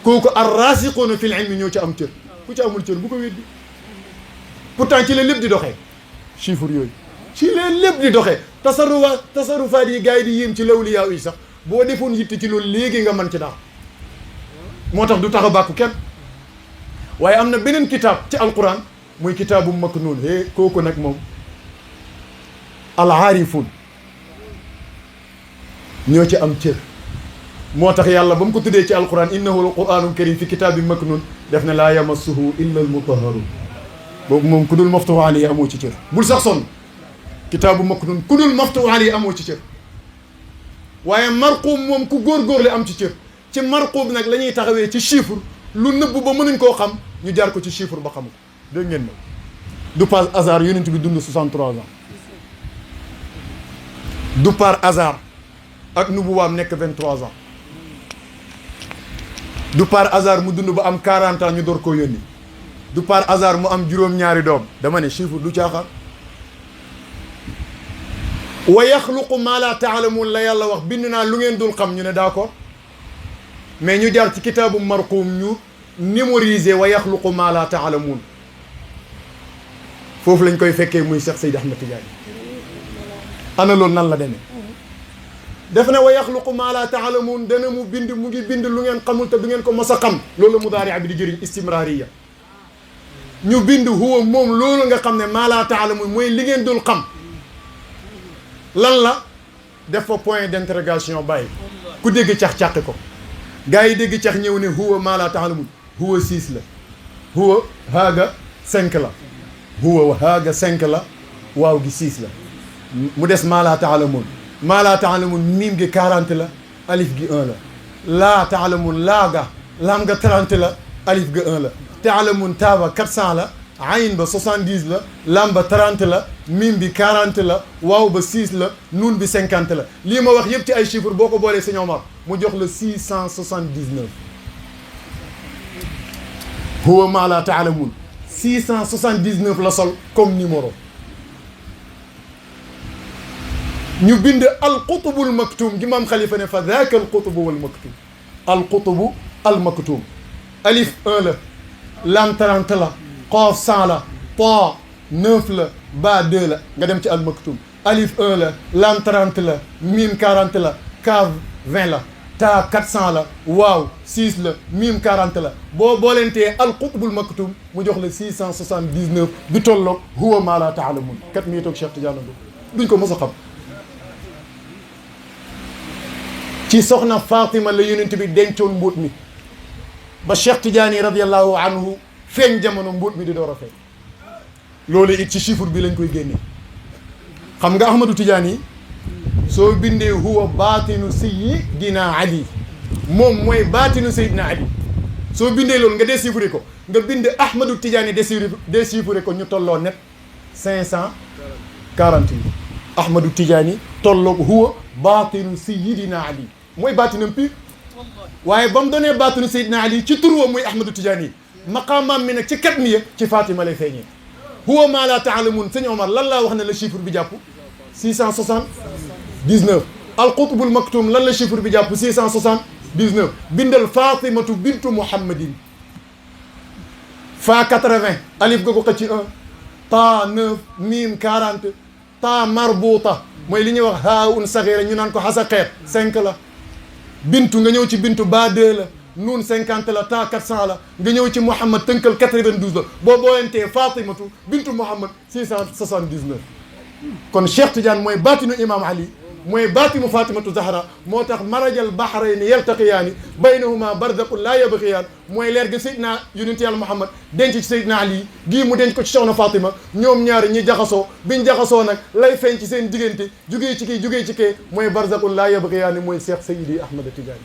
kooku ar-raasiquuna fil ilmi ñoo ci am cër ku ci amul cër bu ko weddi pourtant ci la lépp di doxee chiffre yooyu ci la lépp di doxee tasarufaat yi gars yi di yéem ci lawliyaa yi sax boo defoon yitte ci loolu léegi nga mën ci daal moo tax du tax a bàkku kenn waaye am na beneen kitaab ci alquran muy kitaabu maknuun kooku nag moom al-aarifuun ñoo ci am cër moo tax yàlla ba mu ko tuddee ci alquran innahu al-qur'aanul kariim fi kitaabin maknuun def na laa yamassuhu illa al-mutahharuun boobu moom ku dul maftuhu alayhi amoo ci cër bul sax sonn kitaabu maknuun ku dul maftuhu alayhi amoo ci cër waaye marquum moom ku góorgóorlu am ci cër ci marquum nag la ñuy taxawee ci chiffre lu nëbb ba mënuñ koo xam ñu jaar ko ci chiffre ba xam ko dégg ngeen ma du par hasard yonent bi dund 63 ans du par hasard ak nubuwaam nekk 23 ans du par hasard mu dund ba am 40 ans ñu door koo yónni du par hasard mu am juróom-ñaari doom dama ne chiffre du caaxaan wa yaxluqu ma la taalamuun la yàlla wax bind naa lu ngeen dul xam ñu ne d'accord mais ñu jaar ci kitaabu marquum ñu numériser wa yaxluqu ma la taalamuun foofu lañ koy fekkee muy Cheikh Seydi Ahmed Tidiane ana loolu nan la demee def na wa yaxluqu ma la taalamuun dana mu bind mu ngi bind lu ngeen xamul te du ngeen ko mos a xam loolu la mudaari bi di jëriñ istimraariya ñu bind huwa moom loolu nga xam ne ma la taalamuun mooy li ngeen dul xam lan la def fa point d'interrogation bàyyi ku dégg cax-càqi ko gars yi dégg cax ñëw ne huwa maa laa taalamun huwa 6 la huwa haaga 5 la huwa haaga 5 la waaw gi 6 la mu des maa laa taalamun miim gi 40 la alif gi 1 la laa taalamun laaga laam ga 30 la alif ga 1 la taalamun taaba 400 la ayin ba 70 la lam ba 30 la mim bi 40 la waaw ba 6 la nuun bi 50 la lii ma wax yëpp ci ay chiffres boo ko boolee sëñ Omar mu jox la 679 huwa maa laa taalamun 679 la sol comme numéro ñu bind alqutubul maktum gi maam xalifa ne fa daaka alqutubu wal maktum alqutubu al maktum alif 1 la lam 30 la qaaf 100 la ta 9 la ba 2 la nga dem ci al maktum alif 1 la lam 30 la mim 40 la kaaf 20 la ta 400 la waaw 6 la mim 40 la boo boolentee al qutbul maktum mu jox la 679 bi tolloog huwa maa laa taalamun kat mi toog Cheikh Tidiane duñ ko mos a xam ci soxna Fatima la yonent bi dencoon mbóot mi ba Cheikh Tidiane radiyallahu anhu feeñ jamono mbóot mi di door a feeñ loolu it ci chiffre bi lañ koy génnee xam nga Ahmadou Tidiane yi soo bindee huwa baatinu sayyidina Ali moom mooy baatinu sayyidina Ali soo bindee loolu nga déchiffré ko nga bind Ahmadou Tidiane déchiffré ko ñu tolloo net 548 Ahmadou Tidiane tolloog huwa baatinu sayyidina Ali mooy baatinam pire waaye ba mu doonee baatinu Seydina Ali ci tur wa muy Ahmadou Tidiane yi maqaamaam mi nag ci kat mi ci Fatima lay feeñee huwa ma la taalamun sëñ Omar lan laa wax ne la chiffre bi jàpp 679 alqutbul maktum lan la chiffre bi jàpp 679 bindal Fatimatu bintu Muhammadin fa 80 alif ga ko xëcc 1 ta 9 mim 40 ta marbuuta mooy li ñuy wax haa un saxira ñu naan ko xasa xeet 5 la bintu nga ñëw ci bintu ba 2 la nuun 50 la ta 400 la nga ñëw ci Mouhamad tënkal 92 la boo booyantee Fatimatu bintu Mouhamad 679 kon Cheikh Tidiane mooy baatinu imam Ali mooy baatinu Fatimatu Zahra moo tax marajal bahrayni yaltaqiyaani baynahuma barzaqun laa yabghiyaan mooy leer ga Seydina yonent Yàlla Muhammad denc ci Seydina Ali gii mu denc ko ci soxna Fatima ñoom ñaari ñi jaxasoo biñ jaxasoo nag lay feeñ ci seen diggante jugee ci kii jugee ci kee mooy barzaqun laa yabghiyaani mooy Cheikh Seydi Ahmad Tidiane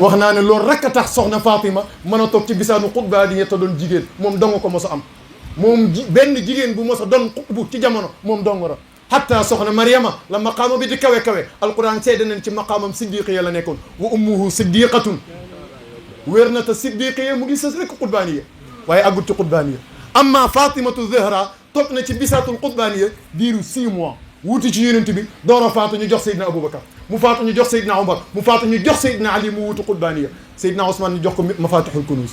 wax naa ne loolu rek a tax soxna Fatima mën a toog ci bisaanu xutba di ñetta doon jigéen moom dong ko mos a am moom benn jigéen bu mos a doon xutbu ci jamono moom dong la hatta soxna Mariama la maqaama bi di kawe kawe alquran seede nañ ci maqaamam siddiqiya la nekkoon wa ummuhu siddiqatun wér na te siddiqiya mu ngi sës rek xutbaaniya waaye aggut ci xutbaaniya amma Fatimatu Zahra toog na ci bisaatul xutbaaniya diiru 6 mois wuuti ci yonent bi door a faatu ñu jox Seydina Aboubacar mu faatu ñu jox Seydina Omar mu faatu ñu jox Seydina Ali mu wuutu xutbaaniya Seydina Ousmane ñu jox ko mafatixul kunus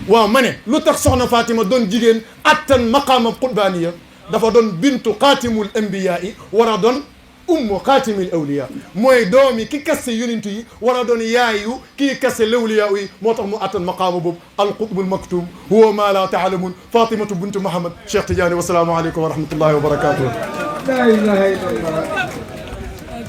waaw ma ne lu tax soxna Fatima doon jigéen attan maqaamam xutbaaniya dafa doon bintu xaatimul anbiyaa yi war a doon ummu xaatimil awliya mooy doomi ki kasse yonent yi war a doon yaayu kii kasse lawliya yi moo tax mu attan maqaama boobu alqutbul maktum huwa ma la taalamun Fatimatu bintu Muhammad Cheikh Tidiane wasalaamu aleykum wa rahmatullahi wa barakatuh. La ilaha illallah.